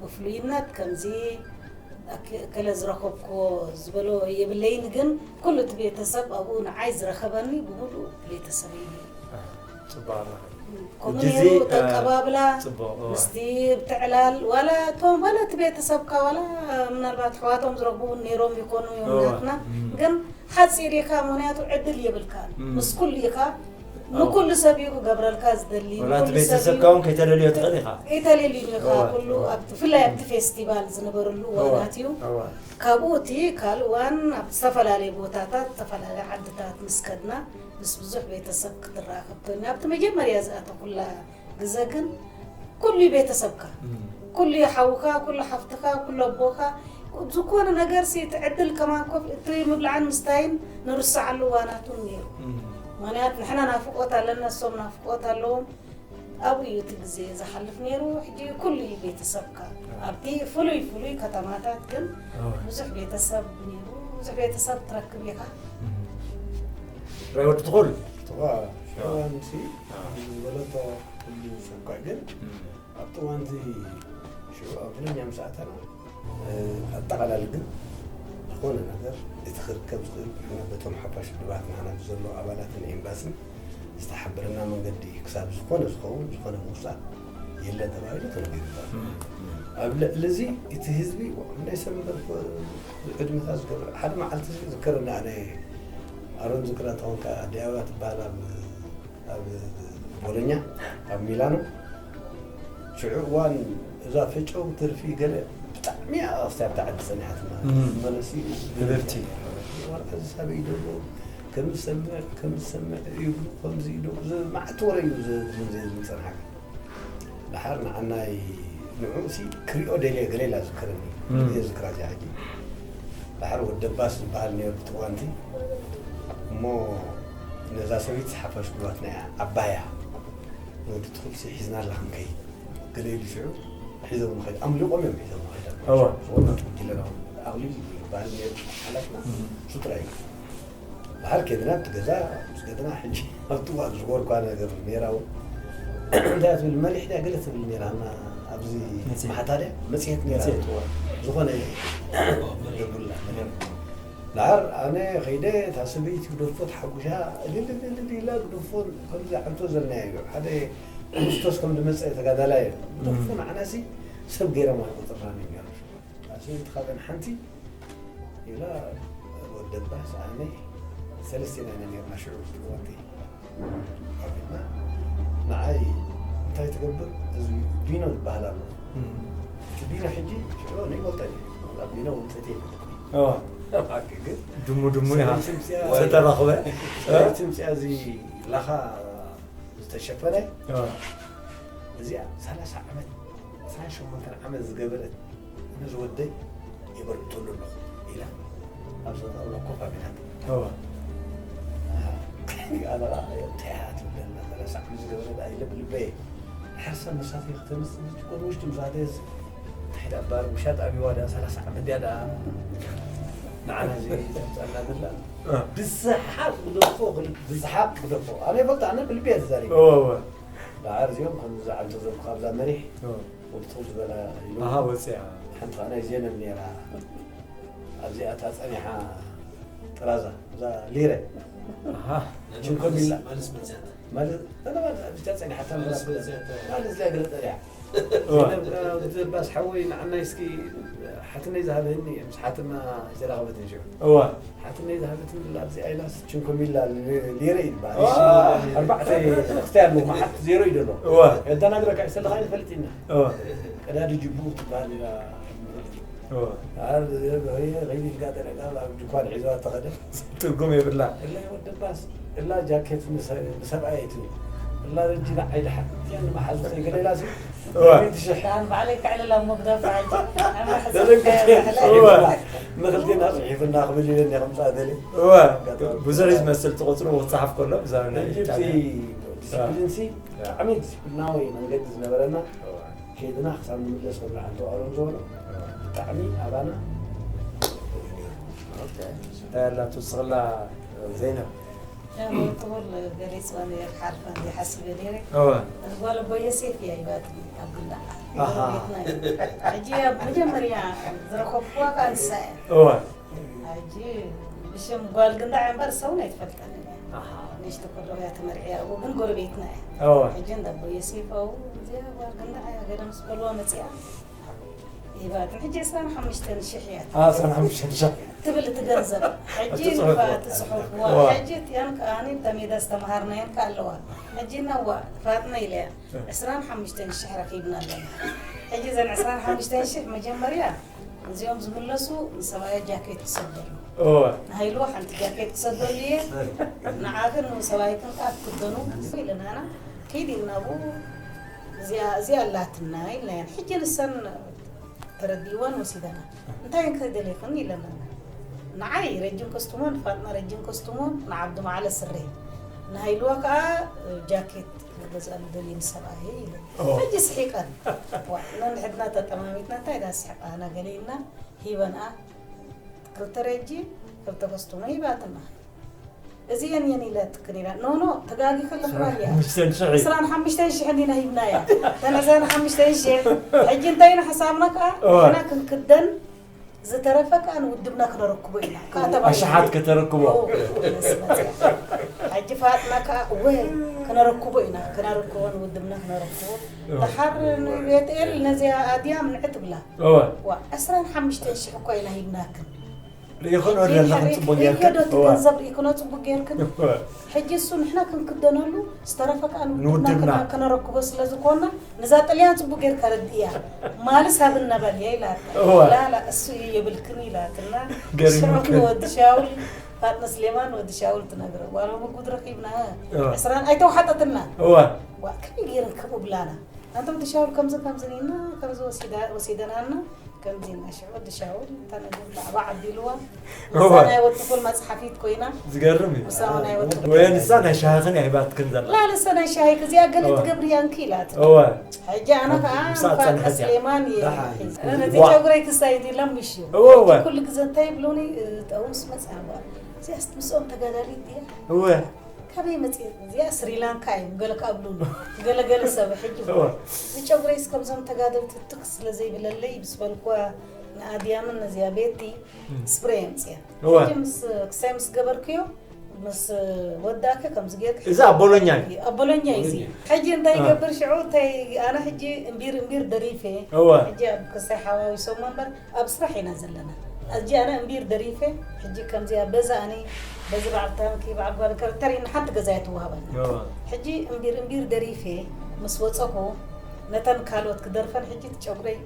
ብፍሉይነት ከምዚ እከለ ዝረኸብክዎ ዝበሎ የብለይን፣ ግን ኩሉ እቲ ቤተሰብ ኣብኡ ንዓይ ዝረኸበኒ ብምሉእ ቤተሰበይ እዩ። ጽባና ከምኡ ሕጂ እዚ፣ ነይሩ እ፣ ተቀባብላ ጽቡቕ፣ እዋ። ምስቲ ብትዕላል ዋላ እቶም ዋላ እቲ ቤተሰብካ ዋላ ምናልባት ኣሕዋቶም ዝረኽቡ እውን ነይሮም ይኾኑ እዮም እዋ። ናትና እም። ግን ሓፂር ኢኻ ምኽንያቱ ዕድል የብልካን እም። ምስ ኩሉ ኢኻ እዋ። ንኩሉ ሰብ እዩ ክገብረልካ ዝደሊ ወላ እቲ ንኩሉ ሰብ እዩ ቤተሰብካ እውን ከይተደልዮ ትኽእል ኢኻ። ከይተለልዩ ኢኻ እዋ። ኩሉ ኣብ ብፍላይ ኣብቲ ፌስቲቫል ዝነበረሉ እዋ። እዋናት እዩ እዋ። ካብኡ እቲ ካልእ እዋን ኣብ ዝተፈላለየ ቦታታት ዝተፈላለየ ዓድታት ምስ ከድና ምስ ብዙሕ ቤተሰብ ክትራኸብ ኮይና ኣብቲ መጀመርያ ዝኣተኩላ ግዘ ግን ኩሉ እዩ ቤተሰብካ እም። ኩሉ እዩ ሓውካ ኩሉ ሓፍትካ ኩሉ ኣቦካ ዝኾነ ነገር ሲ ትዕድል ከማን ኮፍ እቲ ምብላዕን ምስታይን ንርስዓሉ እዋናት እውን ነይሩ እም። ምክንያት ንሕና ናፍቆት ኣለና እሶም ናፍቆት ኣለዎም ኣብኡ እዩ እቲ ግዜ ዝሓልፍ ነይሩ ሕጂ ኩሉ እዩ ቤተሰብካ ኣብቲ ፍሉይ ፍሉይ ከተማታት ግን እዋ። ብዙሕ ቤተሰብ ነይሩ ብዙሕ ቤተሰብ ትረክብ ኢኻ ራይ ወዲ ትኹል ጥዋ ሸዋንሲ ዝበለቶ ኩሉ ሰብካ ግን ኣብቲ እዋንቲ ሽዑ ኣብ ብለኛ ምስ ኣተና ኣጠቓላሊ ግን ዝኾነ ነገር እቲ ክርከብ ዝኽእል ንሕና በቶም ሓፋሽ ውድባት ንሕና ብዘሎ ኣባላትን ኤምባስን ዝተሓበረና መንገዲ ክሳብ ዝኾነ ዝኸውን ዝኾነ ምውሳእ የለን ተባሂሉ ተነጊሩና ኣብ ልዕሊ እዚ እቲ ህዝቢ ክንደይ ሰብ እምበር ዕድመታት ዝገብር ሓደ መዓልቲ ዝከረና ኣነ ኣሮን ዝክራ ተኾንካ ኣዲያባ ትበሃል ኣብ ኣብ ቦሎኛ ኣብ ሚላኖ ሽዑ እዋን እዛ ፈጨው ትርፊ ገለ ብጣዕሚ ኣቕስቲ ኣብታ ዓዲ ጸኒሓትና መለሲ ክብርቲ እዚ ሳበይ ደሎ ከም ዝሰምዕ ከም ዝሰምዕ ይብሉ ከምዚ ኢሉ እዚ መዓት ወረ እዩ ዝጸንሓካ ድሓር ንዓናይ ንዕኡ ሲ ክሪኦ ደልየ ገለ ኢላ ዝከረኒ እየ ዝክራ እዚኣ ሕጂ ድሓር ወደባስ ዝበሃል ነይሩ ብትዋንቲ እሞ ነዛ ሰበይቲ ሓፋሽ ጉልባትና እያ ዓባያ ወዲ ትኹልሲ ሒዝና ኣላ ክንከይድ ገለ ኢሉ ሽዑ ሒዞም ንኸይድ ኣምሊቖም እዮም ሒዞም ንኸይድ እወ። ዝኾነ ጉጅለና ኣቕሊሉ ዝበሃል ነይሩ ሓላፍና እሱ ጥራይ እዩ ድሓር ከድና ኣብቲ ገዛ ምስ ገድና ሕጂ ኣብቲ እዋን ዝጎርኳ ነገር ነይራ እውን እንታይ ትብል መሪሕ ድያ ገለ ትብል ነይራ እና ኣብዚ መጽሔት። ማሕታ ድያ መፅሄት ነይራ መጽሔት። ኣብቲ እዋን ዝኾነ ደቡላ ነገር ድሓር ኣነ ከይደ እታ ሰበይቲ ግደፎ ተሓጉሻ እልልልልል ኢላ ግደፎ ከምዚ ዓንቶ ዘልናዮ ሓደ ክርስቶስ ከም ዝመፀ ተጋዳላይ እዩ ግደፎ ንዓናሲ ሰብ ገይሮም ኣይቆፅርናን እዮም ነይሮም ሰበይቲ ካብአን ሓንቲ ኢላ ወደባ ሰኣነ ሰለስቴና ኢና ነርና ሽዑ ዝወንቲ ኣብና ንዓይ እንታይ ትገብር እዚ ቢኖ ዝበሃል ኣሎ እቲ ቢኖ ሕጂ ሽዑ ንይፈልጠ ቢኖ ውፅእት እዋ። ግን ድሙ ድሙ ኢኻ ሰበይቲ ምፅኣ ዝተረኽበ ሰበይቲ ምፅኣ እዚ ላኻ ዝተሸፈነ እዋ። እዚኣ ሰላሳ ዓመት ዓሰርተ ሸሞንተ ዓመት ዝገበረት ነዚ ወደይ የበርክተሉ ኣለኹ ኢላ ኣብ ዘጣውላ ኮፍ ኣቢላት እዋ። ኣነ ከዓ እንታይ እያ ትብለና ሰላሳ ዓመት ዝገበረት ኣይለ ብልበየ ሓርሳ መሳተይ ክተምፅእ ዝጭቆን ውሽጢ ምሳተየስ እንታይ ደኣ ባር ውሻጥ ኣቢዋ ደኣ ሰላሳ ዓመት እያ ደኣ ንዓና ዘይ ተምፀና ዘላ ብሰሓቅ ግደፎ ክል- ብሰሓቅ ግደፎ ኣነ ይፈልጥ ኣነ ብልቢ እየ ተዛሪበ እወ፣ እወ። ደሓር እዚኦም ከም ዝዓንቶ ዘልኩ ኣብዛ መሪሕ እወ። ወድትኹል ዝበላ ኢሉ ኣሃ፣ ወፂኣ። ሓንቲ ከዓ ናይ ዜነብ ነይራ ኣብዚኣ እታ ፀኒሓ ጥራዛ እዛ ሊረ ኣሃ። ሽንኮር ቢላ ማለት መፅያት ማለት እዛ ማለት ኣብዚኣ ፀኒሓ እታ ማለት ምራፍ መፅያት ማለት እዚኣ ገለ ፀኒሓ እወ። ዘባስ ሓወይ ንዓናይ እስኪ ሓትነይ ዝሃበኒ ምስ ሓትና ዝተራኸበትን ሽዑ እወ። ሓትነይ ዝሃበትኒ ላ ኣብዚኣ ኢላስ ችንኮሚላ ሌረ ይበሃል እዋ። ኣርባዕተ ክስታይ ኣለዎ መዓት ዜሮ እዩ ዘሎ እወ። የዳናግረካ ይሰለኻ ይፈልጥ ኢና እወ። ቀዳዲ ጅቡ ትበሃል ኢላ እወ። ኣብ ከይዲ ኢልካ ጠለቃ ኣብ ድኳን ሒዝዋ ተኸደ ትርጉም የብላ። እላ ወደባስ እላ ጃኬት ንሰብኣየት እላ ረጂ ንዓይ ድሓን እቲኣን ንመሓዙተይ ገለ ኢላ ሲ እወ። ሽሕ ኣነ ባዕለይ ክዕልል ኣብ መጉዳፍ ዓጅ ኣምራሕ ደረገ ዘፍካዮ እወ። ንክልቴና ጽሒፍና ክብል ኢለን ዲኹም ጻደሊ እወ። ብዙሕ እዩ ዝመስል እቲ ቁፅሪ ክፅሓፍ ከሎ ብዛዕባ ናይ ሕጂ ጫና። ዲስፕሊን ሲ ብጣዕሚ ዲስፕሊናዊ መንገዲ ዝነበረና ከይድና ክሳብ ንምለስ ከብላ ሓንቲ ዋዕሎም ዝበሎ ብጣዕሚ ኣባና እንታይ ኣላ ትውስኽላ ዘይነብ ትብል ገሊፅዋ ነር ሓርፋ ዘይሓስበ ነረ እወ ጓል ኣቦ ዮሴፍ እያ ይባትኒ ኣብ ግንዳዓ ኣሃ። ጎረቤትና እዩ። ሕጂ ኣብ መጀመርያ ዝረኸብኩዋ ከዓ ንሳ እያ እወ ሕጂ ብሽም ጓል ግንዳዓ እምበር ሰውን ኣይትፈልጠንን እያ ኣሃ ንሽተ ከለኹ እያ ተመርዕያ እው ግን ጎረቤትና እያ እወ ሕጂ እንዳ ኣቦ ዮሴፍ እው እዚኣ ጓል ግንዳዓ እያ ገለ ምስ በልዋ መፅኣ ይባትኒ ሕጂ ዕስራን ሓሙሽተን ሽሕ እያ ዓሰርተ ሓሙሽተ ሺሕ ትብል እቲ ገንዘብ ሕጂ እቲ ጽሑፍ። ንፋ እቲ ጽሑፍ ዋ ዋ። ሕጂ እቲኣን ከኣኒ ተሜዳ ዝተምሃርናየን ከ ኣለዋ ሕጂ ናዋ ፋጥነ ኢለያ ዕስራን ሓሙሽተን ሽሕ ረኺብና ኣለና ሕጂ እዘን ዕስራን ሓሙሽተን ሽሕ መጀመርያ እዚኦም ዝምለሱ ንሰብኣያ ጃኬት ክሰደሉ እወ ንሃይልዎ ሓንቲ ጃኬት ክሰደሉ እየ ንዓኽን ንሰብኣይክን ከዓ ክትክደኑ ኢለናና ከይድ ኢልና ብኡ እዚኣ እዚኣ ኣላትና ኢልናየን ሕጂ ንሰን ተረዲእወን ወሲደና እንታይ ከይደሌኽን ኢለና ንዓይ ረጅም ከስትሞ ንፋጥና ረጅም ከስትሞ ንዓብዲ ማዕለ ስረ ንሃይልዋ ከዓ ጃኬት ገዝኣሉ ደልየ ንሰብኣየ ኢለ ኦ። ሕጂ ስሒቀን ዋ ነንሕድና ተጠማሚትና እንታይ ዳ ስሕቃና ገለ ኢልና ሂበንኣ ክልተ ረጂ ክልተ ከስትሞ ሂባትና እዚአን እየን ኢለትክን ኢላ ኖኖ ተጋጊ ከለኽና እያ ሓሙሽተን ሽሕ ዕስራን ሓሙሽተን ሽሕ እንዲና ሂብናያ እተን ዕስራን ሓሙሽተን ሽሕ ሕጂ እንታይ ኢና ሓሳብና ከዓ እወ። ንሕና ክንክደን ዝተረፈ ከዓ ንውድብና ክነረክቦ ኢና ከዓ ተባሂሉ። ኣሽሓት ከተረክቦ ሕጂ ፋጥና ከዓ እወ ክነረክቦ ኢና ክነረክቦ ንውድብና ክነረክቦ ድሓር ንቤትኤል ነዚኣ ኣድያ ምንዒ ትብላ እወ ዋ ዕስራን ሓሙሽተን ሽሕ እኳ ኢና ሂብናክን ርኢኽን ወደላ ከም ፅቡቅ ጌርክን ዶ እቲ ገንዘብ ርኢክኖ ፅቡቅ ጌርክን ሕጂ እሱ ንሕና ክንክደነሉ ዝተረፈ ከዓ ንውድብና ንውድብና። ከነ- ከነረክቦ ስለ ዝኾንና ነዛ ጥልያን ፅቡቅ ጌርካ ረድእያ ማልስ ሃብና በልያ ኢላታ እወ። ላላ እሱ እዩ የብልክን ኢላትና ገሪሙክን። ሽዑ ንወዲ ሻውል ፋጥነ ስሌማን ወዲ ሻውል ትነግረ ዋላ ምጉድ ረኪብና እወ። ዕስራን ኣይተውሓጠትና እወ ዋ ከመይ ገይረን ከምኡ ብላና ኣንተ ወዲ ሻውል ከምዚ ከምዚ ኒና ከምዚ ወሲዳ- ወሲደናና ከምዚ ኢና ሽዑ ወዲ ሻውል እታ ነገር ላዕባ ዓቢልዋ እወ። ምሳና ይወትኩል መፅሓፊት ኮይና ዝገርም እዩ ምሳና ይወትኩል ወይ ንሳ ናይ ሻህኽን ኣይባትክን ዘላ ላ ንሳ ናይ ሻሂ ክዚኣ ገለ እወ። ትገብር እያ እንኪ ኢላት እወ ሕጂ ኣነ ከዓ ምሳ እንኳን ጸንሐት እያ። ስሌማን እየ ደሓን። ነዚ ዋ። ጨጉረይ ክሳይ ዲላ ምሽ እዩ እወ፣ እወ። ኩሉ ግዜ እንታይ ይብሉኒ ጠውስ መፅኣ እዚኣስ ምስኦም ተጋዳሊት ድያ እወ ካበይ መፅእ እዚኣ ስሪላንካ እዩ ገለ ካብሉኒ ገለገለ ሰብ ሕጂ እወ እዚ ጨጉረይስ ከምዞም ተጋደልቲ ትክ ስለ ዘይብለለይ ምስ በልኩዋ ንኣድያምን ነዚኣ ቤቲ ስፕሬ ኣምፅያ እወ ሕጂ ምስ ክሳይ ምስ ገበርክዮ ምስ ወዳእከ ከምዚ ጌርክ እዚ ኣብ ቦሎኛ እዩ ኣብ ቦሎኛ እዩ እዚ ሕጂ እንታይ እ። ይገብር ሽዑ እንታይ ኣነ ሕጂ እምቢር እምቢር ደሪፈ እወ ሕጂ ኣብ ክሳይ ሓዋዊሶም እምበር ኣብ ስራሕ ኢና ዘለና ሕጂ ኣነ እምቢር ደሪፈ ሕጂ ከምዚኣ በዛ ኣነ በዚ በዓል ታንኪ በዓል ጓል ከርተር ኢና ሓንቲ ገዛ እያ ትወሃበና እወ ሕጂ እምቢር እምቢር ደሪፈ ምስ ወፀኹ ነተን ካልኦት ክደርፈን ሕጂ ጨጉረይ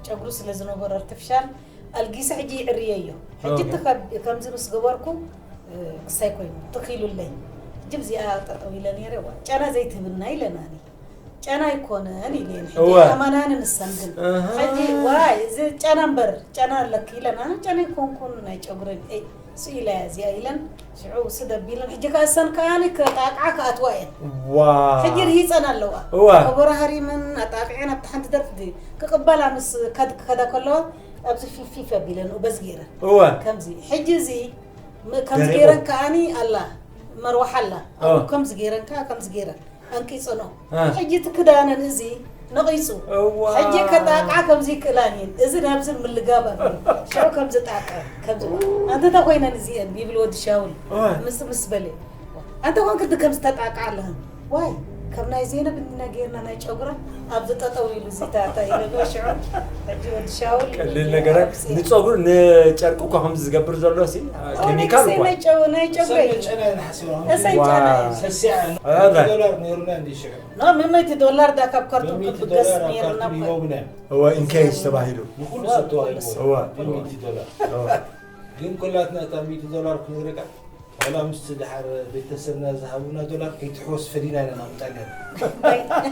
ጨጉሩ ስለ ዝነበሮ ኣርቲፊሻል ኣልጊሰ ሕጂ ይዕርየዮ ሕጂ ኦኬ። እቲ ከብ- ከምዚ ምስ ገበርኩ እ፣ ክሳይ ኮይኑ ትኺሉለይ ሕጂ ብዚኣ ጠጠው ኢለ ነይረ ዋ ጨና ዘይትህብና ኢለናኒ ጨና ኣይኮነን ኢለን ሕጂ እወ። ኣማናኒ ንሰን ግን ኣሃ። ሕጂ ዋይ እዚ ጨና እምበር ጨና ኣለኪ ኢለና ጨና ይኮንኩን ናይ ጨጉረን እይ ስኢላ እያ እዚኣ ኢለን ሽዑ ስደብ ኢለን ሕጂ ከዓ እሰን ከዓኒ ከጣቅዓ ክኣትዋ እየን ዋ ሕጂ ርሂፀን ኣለዋ እወ ከበሮ ሃሪመን ኣጣቂዐን ኣብቲ ሓንቲ ደርፊ ክቕበላ ምስ ከድ- ክከዳ ከለዋ ኣብዚ ፊፊፍ ኣቢለን በዚ ገይረን እወ ከምዚ ሕጂ እዚ ም- ከምዚ ገሪቑ። ገይረን ከዓኒ ኣላ መርዋሓ ኣላ ኦ። ከምዚ ገይረን ከዓ ከምዚ ገይረን ኣንቂፀኖ እ። ሕጂ እቲ ክዳነን እዚ ነቒፁ እዋ ሕጂ ከጣቃ ከምዚ ይክእላን እየን እዚ ናብዚ ምልጋብ ኣሎ ሽዑ ከምዚ ጣቃ ከምዚ ኣንተ እንታይ ኮይነን እዚአን ይብል ወዲ ሻውል እወ ምስ ምስ በለ ኣንተ ኮንክ ድ ከምዚ ተጣቃ ኣለህን ዋይ ከም ናይ ዜነብ እንዲና ገይርና ናይ ጨጉራ ኣብዚ ጠጠው ኢሉ እዚ ታታ ኢለሎ ሽዑ ሕጂ ወዲ ሻውል ቀሊል ነገራት ንፀጉር ንጨርቂ እኳ ከምዚ ዝገብር ዘሎ ሲ ኬሚካል እኳ ናይ ጨጉረ ጨና ንሓስብ እሰይ ዋ። ጨና ሰሲዓ ኣረ። ዶላር ነይሩና እንዲ ሽዑ ኖ ምመይቲ ዶላር ዳ ካብ ካርቱም በሚእቲ ክብገስ ዶላር ኣብ ነይርና ካርቱም እኮ ይቦብና እወ ኢንኬስ ተባሂሉ ንኩሉ ሰጥዋ ይቦ እወ በሚእቲ ዶላር እወ ግን ኩላትና እታ ሚእቲ ዶላር ክንረካ ዋላ ምስቲ ድሓር ቤተሰብና ዝሃቡና ዶላር ከይትሕወስ ፈሊና ኢና ናምጣ ነርና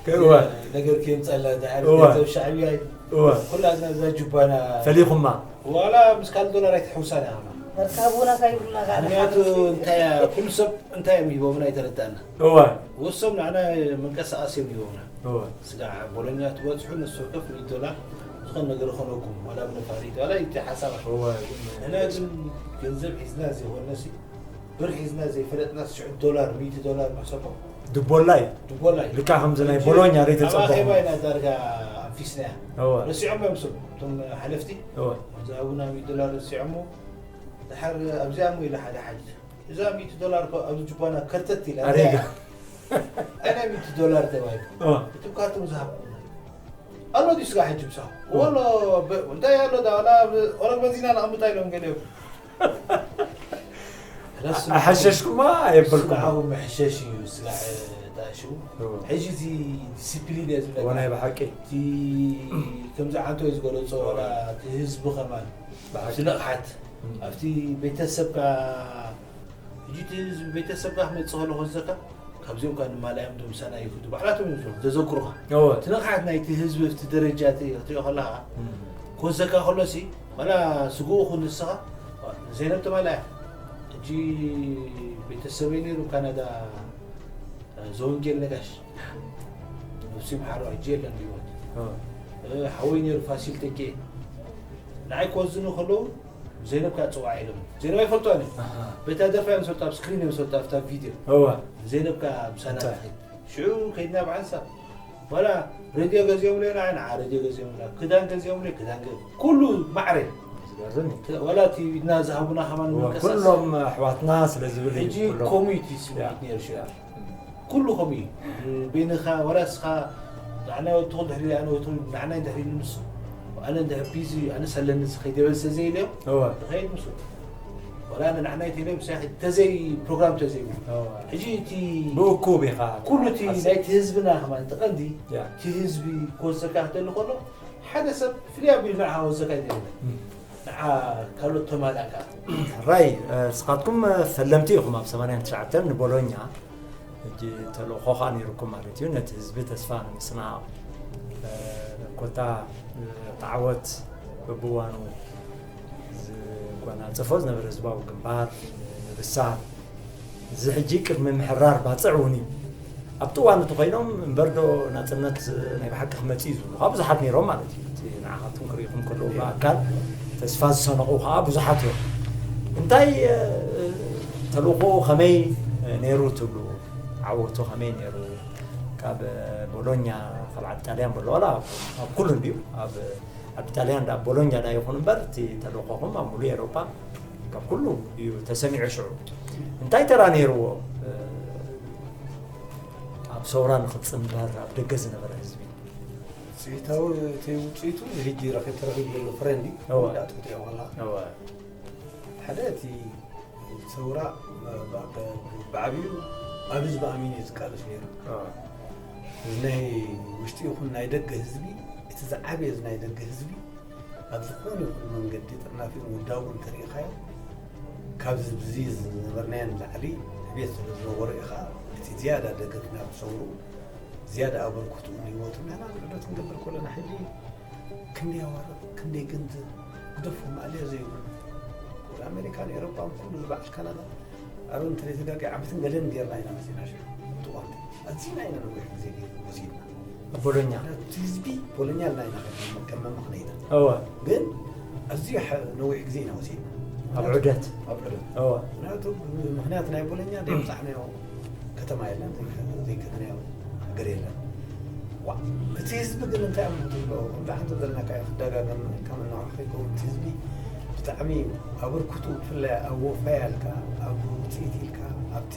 እወ። ነገር ከየምፀላ ዳዕር እወ። ገንዘብ ሻዕብያ እዩ። እወ። ኩላ እዛ እዛ ጁባና ፈሊኹማ። ዋላ ምስ ካልእ ዶላር ኣይትሕውሳን እያ። መርካቡና ካይብሉና ጋር ምክንያቱ እንታይ እያ፣ ኩሉ ሰብ እንታይ እዮም ሂቦምና ኣይተረዳእና። እወ። ወሶም ንዓና መንቀሳቐሲ እዮም ሂቦምና። እወ። ስጋዕ ቦሎኛ ትበፅሑ ነፍሲ ወከፍ ሚእቲ ዶላር ዝኾነ ነገር ይኾነኩም፣ ዋላ ብነፋሪት ዋላ እቲ ሓሳብ። እወ። ንሕና ግን ገንዘብ ሒዝና ዘይኮነሲ ብር ሒዝና ዘይፈለጥና ትሽዑ ዶላር፣ ሚእቲ ዶላር መሕሰቦ። ድቦላ እዩ። ድቦላ እዩ። ልካ ከምዚ ናይ ሕጂ ቦሎኛ ሬት ኣብ ኣኼባ ተጸበኹም። ኢና ዳርጋ ኣንፊስናያ። እወ። ረሲዖም እዮም እሶም፣ እቶም ሓለፍቲ። እወ። ከምዚ ኣቡና ሚእቲ ዶላር ረሲዖሞ። ድሓር ኣብዚኣ እሞ ኢለ ሓደ ሓጅ። እዛ ሚእቲ ዶላር እኮ ኣብዚ ጁባና ከርተት ኢላ። ኣሬጋ። ኣይ ናይ ሚእቲ ዶላር ተባሂሉ። እወ። እቶም ካርቶም ዝሃብኩና። ኣሎ ድዩ ስጋ ሕጂ ምሳኹም? እወ። ወሎ በ-፣ እንታይ ኣሎ ዳ ዋላ ብ-፣ ኦረግ በዚና ነቐምጣ ኢሎም ገሊኦም። ረስም ኣሐሸሽኩማ ኣየበልኩማ። ስጋዑ መሕሸሽ እዩ፣ ስጋዕ ተኣሽቡ። እወ። ሕጂ እዚ ዲሲፕሊን እየ ዝብለካ። እወ፣ ናይ ብሓቂ። እቲ ከምዚ ዓንቶ እዩ ዝገለጾ፣ እወ። ዋላ እቲ ህዝቢ ከማን ብሓቂ። ኣብቲ ንቕሓት፣ እም። ኣብቲ ቤተሰብካ፣ ሕጂ እቲ ህዝቢ ቤተሰብካ ክመጽእ ከሎ ክወስደካ፣ ካብዚኦም ከኣ ንማልያም ዶ ምሳና ይኹዱ፣ ባዕላቶም እዮም ዝብሉ፣ ዘዘክሩኻ። እወ። እቲ ንቕሓት ናይቲ ህዝቢ ኣብቲ ደረጃ እቲ ክትሪኦ ከለኻ፣ እም። ክወስደካ ከሎሲ፣ ዋላ ስግኡ ኩን ንስኻ፣ ዘይነብ ተማልኣ እያ። ሕጂ ቤተሰበይ ነይሩ ካናዳ፣ ዘወንጌል ነጋሽ፣ ነብሱ ይምሓሮ፣ ሕጂ የለን ብህይወት። እ። እ፣ ሓወይ ነይሩ ፋሲል ተኬ። ንዓይ ክወዝኑ ከለዉ ዘይነብ ከኣ ጽዋዕ ኢሎም። ዘይነብ ኣይፈልጦን እዩ። ኣሃ። በታ ደርፋ እዮም ዝፈልጡ፣ ኣብ ስክሪን እዮም ዝፈልጡ፣ ኣብታ ቪድዮ። እወ። ዘይነብ ከኣ ምሳና እንታይ? ትኸይድ። ሽዑ ከይድና ብሓንሳብ። ዋላ ሬድዮ ገዚኦምለይ፣ ንዓይ ንዓ ሬድዮ ገዚኦምላ። ክዳን ገዚኦምለይ፣ ክዳን ገ-፣ ኩሉ ማዕረ። ዝገርም እዩ። ተ-፣ ዋላ እቲ ኢድና ዝሃቡና ከማን እወ፣ ምንቅስቃስ። ኩሎም ኣሕዋትና ስለ ዝብል እዩ፣ ሕጂ ኩሎም። ከምኡ እዩ እቲ ስምዒት ያ። ነይሩ ሽዑ። ያ። ኩሉ ከምኡ እዩ። በይንኻ፣ ዋላ እስኻ፣ ንዓና ወትኹል ድሕሪ ኣነ ወትኹል፣ ንዓና ድሕሪ ንሱ፣ ኣነ ድሕሪ ቢዚ፣ ኣነ ሰለኒ ዝኸይድ የበል ስለ ዘይልዮ፣ እወ። ዝኸይድ ንሱ። ዋላ ኣነ ንዓና ይተይለ፣ ምሳይ ተዘይ ፕሮግራም ተዘይብሉ። እወ። ሕጂ እቲ ብእኩብ ኢኻ ኩሉ እቲ ትሓስብ። ናይቲ ህዝብና ከማን፣ እቲ ቀንዲ፣ ያ። እቲ ህዝቢ ክወሰካ ክደሊ ከሎ፣ ሓደ ሰብ ፍልይ ኣቢሉ ንዓኻ ክወሰካ ይደሊ። እም። ንዓ ካልኦት ተማላእካ። ራይ፣ እ፣ ንስኻትኩም፣ እ፣ ፈለምቲ ኢኹም ኣብ ሰማንያን ትሽዓተን ንቦሎኛ። ሕጂ ተልእኾ ኸኣ ነይሩኩም ማለት እዩ። ነቲ ህዝቢ ተስፋ ንምስናቕ፣ እ፣ ኮታ፣ እ፣ እቲ ዓወት በብእዋኑ ዝጎናጸፎ ዝነበረ ህዝባዊ ግንባር፣ ንምብሳር፣ እዚ ሕጂ ቅድሚ ምሕራር ባጽዕ እውን እዩ። ኣብቲ እዋን እቲ ኮይኖም እምበር ዶ ናጽነት ናይ ብሓቂ ክመጽእ እዩ ዝብሉ ካብ ብዙሓት ነይሮም ማለት እዩ። እቲ ንዓኻትኩም ክርእኹም ከለዉ ብኣካል ተስፋ ዝሰነቑ ከዓ ብዙሓት እዮም። እንታይ፣ እ፣ ተልእኾ ከመይ ነይሩ ትብሉ? ዓወቱ ከመይ ነይሩ? ካብ ቦሎኛ፣ ካብ ዓዲ ጣልያን በሎ፣ ዋላ ኣብ ኩሉ እንድዩ፣ ኣብ ዓዲ ጣልያን፣ ኣብ ቦሎኛ ዳ ይኹን እምበር፣ እቲ ተልእኾኹም ኣብ ሙሉእ ኤውሮጳ ካብ ኩሉ እዩ ተሰሚዑ። ሽዑ እንታይ ተራ ነይርዎ? ኣብ ሰውራ ንኽጽንበር ኣብ ደገ ዝነበረ ህዝቢ። ውፅኢታዊ እቲ ውፅኢቱ እዚ ሕጂ ረኺብ ተረኺቡ ዘሎ ፍረ እንዲ እወ። እንዳትኩት እያ ዋላ። እወ። ሓደ እቲ ሰውራ ብ-፣ ብ-፣ ብዓብዩ ኣብ ህዝቢ ኣሚኑ እዩ ዝቃለስ ነይሩ። እወ። እዚ ናይ ውሽጢ ይኹን ናይ ደገ ህዝቢ፣ እቲ ዝዓበየ እዚ ናይ ደገ ህዝቢ ኣብ ዝኾነ ይኹን መንገዲ ጥርናፊ ውዳቡ እንተሪኢኻዮ፣ ካብዚ ብዚ ዝነበርናዮ ንላዕሊ ዕቤት ስለ ዝነበሮ ኢኻ፣ እቲ ዝያዳ ደገፍና ብሰውርኡ፣ ዝያዳ ኣበርክትኡ ንህይወቱ ንሕና ንዑደት ክንገብር ከለና፣ ሕጂ ክንደይ ኣዋርቕ፣ ክንደይ ገንዘብ፣ ግደፎ ማእለያ ዘይብሉ። ወደ ኣሜሪካን ኤውሮጳን ኩሉ ዝበዓል ካናዳ፣ ኣብ እንተ ዘይተጋግየ ዓመትን ገለን ጌርና ኢና መጺና ሽዑ። እትዋንቲ ኣዚና ኢና ነዊሕ ግዜ ጌር-፣ ወሲድና። ኣብ ቦሎኛ። እቲ ህዝቢ ቦሎኛ ኢልና ኢና ከም መመኽነይታ። እወ። ግን ኣዝዩ ሓ-፣ ነዊሕ ግዜ ኢና ወሲድና። ኣብ ዑደት። ኣብ ዑደት። እወ። ምኽንያቱ፣ ምኽንያት ናይ ቦሎኛ ዘይብጻሕናዮ ከተማ የለን፣ ዘይከ-፣ ዘይከድናዮ ሃገር የለን። ዋ፣ እቲ ህዝቢ ግን እንታይ እሞ ትብሎ? ከምዚ ሓንቲ ዘለናካ እዩ ክደጋገም፣ ከም እናወሓኸ ይከውን። እቲ ህዝቢ ብጣዕሚ ኣበርክቱ፣ ብፍላይ ኣብ ወፈያ ኢልካ፣ ኣብ ውፅኢት ኢልካ፣ ኣብቲ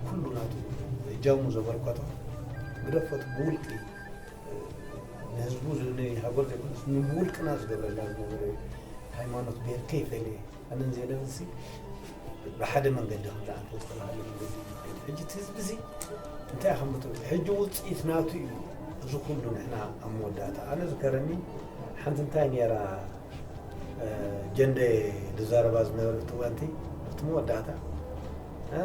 ኩሉ ናቱ እጃሙ ዘበርከቶ፣ ግደፎት ብውልቂ፣ ንህዝቡ ዝ-፣ ንሃገር ዘይኮነስ ንብውልቅና ዝገብረልና ዝነበረ፣ ሃይማኖት፣ ብሄር ከይፈለየ፣ ኣነን ዜናንሲ ብሓደ መንገዲ ከም ዝኣተወ ዝተባህለ መንገዲ እዩ ዝኸይድ። ሕጂ እቲ ህዝቢ እዚ እንታይ ኢኹም ትብሉ? ሕጂ ውፅኢት ናቱ እዩ እዚ ኩሉ ንሕና ኣብ መወዳእታ። ኣነ ዝገረኒ ሓንቲ እንታይ ነይራ፣ እ፣ ጀንደ ዝዛረባ ዝነበረ እቲ እዋንቲ፣ እቲ መወዳእታ፣ እ፣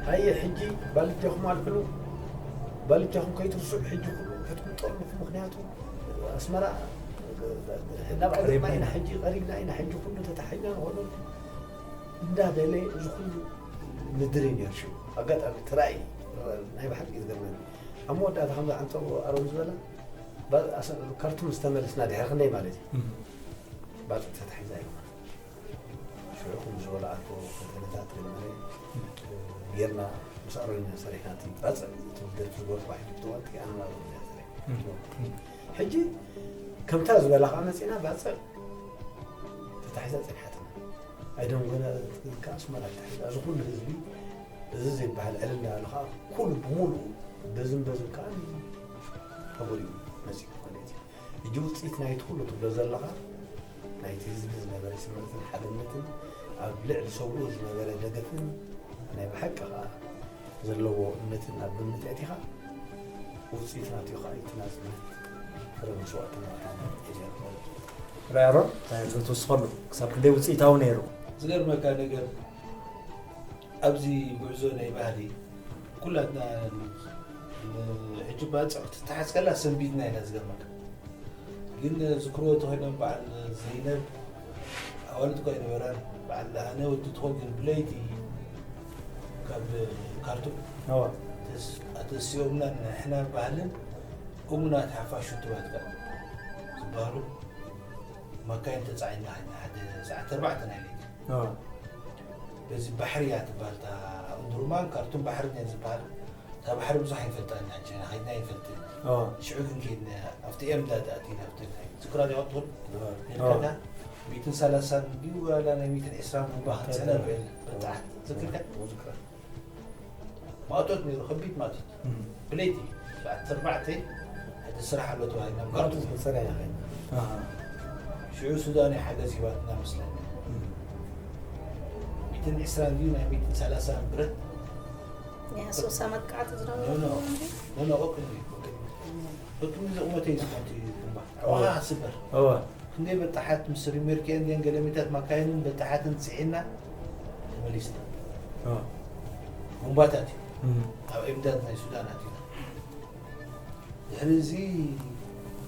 ሃየ ሕጂ ባልጃኹም ኣልዕሉ፣ ባልጃኹም ከይትርስዑ ሕጂ ኩሉ ክትምጡ ኣለኩም። ምክንያቱ ኣስመራ ናብ ኣገርና ኢና ሕጂ፣ ቀሪብና ኢና ሕጂ፣ ኩሉ ተታሒዝና ንኾነልኩም እንዳበለ እዚ ኩሉ ምድሪ ነርሹ ኣጋጣሚ ትራእይ ናይ ብሓቂ ዝገርመኒ። ኣብ መወዳእታ ከምዚ ዓንተቦ ኣሮን ዝበላ ባ-፣ ኣሰ-፣ ካርቱም ዝተመለስና ድሕሪ ክንደይ ማለት እዩ። ባጽዕ ተታሒዛ እዩ። ሽዑ ከም ዝበሎ ኣልኮ ፈተነታት ገለ ገለ ጌርና ምስ ኣሮን ኢና ሰሪሕና። እቲ ባጽዕ፣ እቲ ደርፊ ዝገበርኩ ዋሕዲ ብተዋንቲ ኣነ ኣሮን ኢና ሰሪሕና። ሕጂ ከምታ ዝበላ ከዓ መጺና ባጽዕ ተታሒዛ ጸኒሓትና። ኣይደንጎና ከኣ ኣስመራ ተታሒዛ። እዚ ኩሉ ህዝቢ፣ እዚ ዘይበሃል ዕልል እንዳበለ ከዓ ኩሉ ብምሉኡ በዝን በዝን ከዓ ተጎዲኡ መጺኡ ማለት እዩ። ሕጂ ውፅኢት ናይቲ ኩሉ ትብሎ ዘለኻ ናይቲ ህዝቢ ዝነበረ ስምረትን ሓድነትን ኣብ ልዕሊ ሰብኡ ዝነበረ ደገፍን ናይ ብሓቂ ከዓ ዘለዎ እምነትን ኣብ ግምት ኣእቲኻ ውፅኢት ናትኡ ከዓ እቲ ናፅነት ፍረ መስዋእትና ምዃኑ የዘክር። ራያሮ፣ እንታይ ትውስኸሉ? ክሳብ ክንደይ ውፅኢታዊ ነይሩ? ዝገርመካ ነገር፣ ኣብዚ ጉዕዞ ናይ ባህሊ ኩላትና ን-፣ ሕጂ ባጽዕ ክትተሓዝ ከላ ሰንቢድና ኢና። ዝገርመካ ግን ዝክርዎ ተኾይኖም በዓል ዘይነብ ኣዋልድ እኳ ኣይነበራን። በዓል ኣነ ወዲ ትኾን ግን ብለይቲ ካብ ካርቱም እዋ። ተስ-፣ ኣተሲኦምና ንሕና ባህልን እሙናት ሓፋሽ ውድባት ከኣ ዝበሃሉ ማካይን ተጻዒና ኸድና ሓደ ሰዓት ኣርባዕተ ናይ ለይቲ። እዋ። በዚ ባሕሪ እያ ትበሃል እታ እምድሩማን ካርቱም ባሕሪ እየን ዝበሃል። እታ ባሕሪ ብዙሕ ኣይንፈልጣን ኢና፣ ሕጂ ኸይድና ኣይንፈልጥን። እዋ። ሽዑ ግን ከይድና ኣብቲ ኤምዳድ ኣቲና ኣብቲ ናይ ዝክራ ዲያ ትኹን እዋ። ነልከታ ሚእትን ሰላሳን ድዩ ዋላ ናይ ሚእትን ዕስራን ቡምባ ክንጽዕነ ንውዕል በጣሕ ዝክርከ። ዝክራ። ማእቶት ነይሩ፣ ከቢድ ማእቶት። እም። ብለይቲ ሰዓት ኣርባዕተ፣ ሕጂ ስራሕ ኣሎ ተባሂልና፣ ማእቶት ማእቶት ክንሰርሕ ኢና ኸይድና። ኣሃ። ሽዑ ሱዳን ሓገዝ ሂባትና መስለኒ። እም። ሚእትን ዕስራን ድዩ ናይ ሚእትን ሰላሳን ብረት። ናይ ኣሶሳ መጥቃዕቲ ዝነበረ ኖ፣ ኖ። እንዲ? ኖ፣ ኖ፣ ኦቅን እዩ። ኦቅን እዩ ዝቕመተ እዩ ዝኾንቲ እምባ። እዋ። ኣዋ፣ ስበር። እዋ። ክንደይ በጣሓት ምስ ሪሜርኪ እንዲያን ገለሜታት ማካይንን በጣሓትን ጽዒና ተመሊስና። ኦ። ቡምባታት እዩ። እም። ኣብ ኤምዳድ ናይ ሱዳን ኣቲና። ድሕሪ እዚ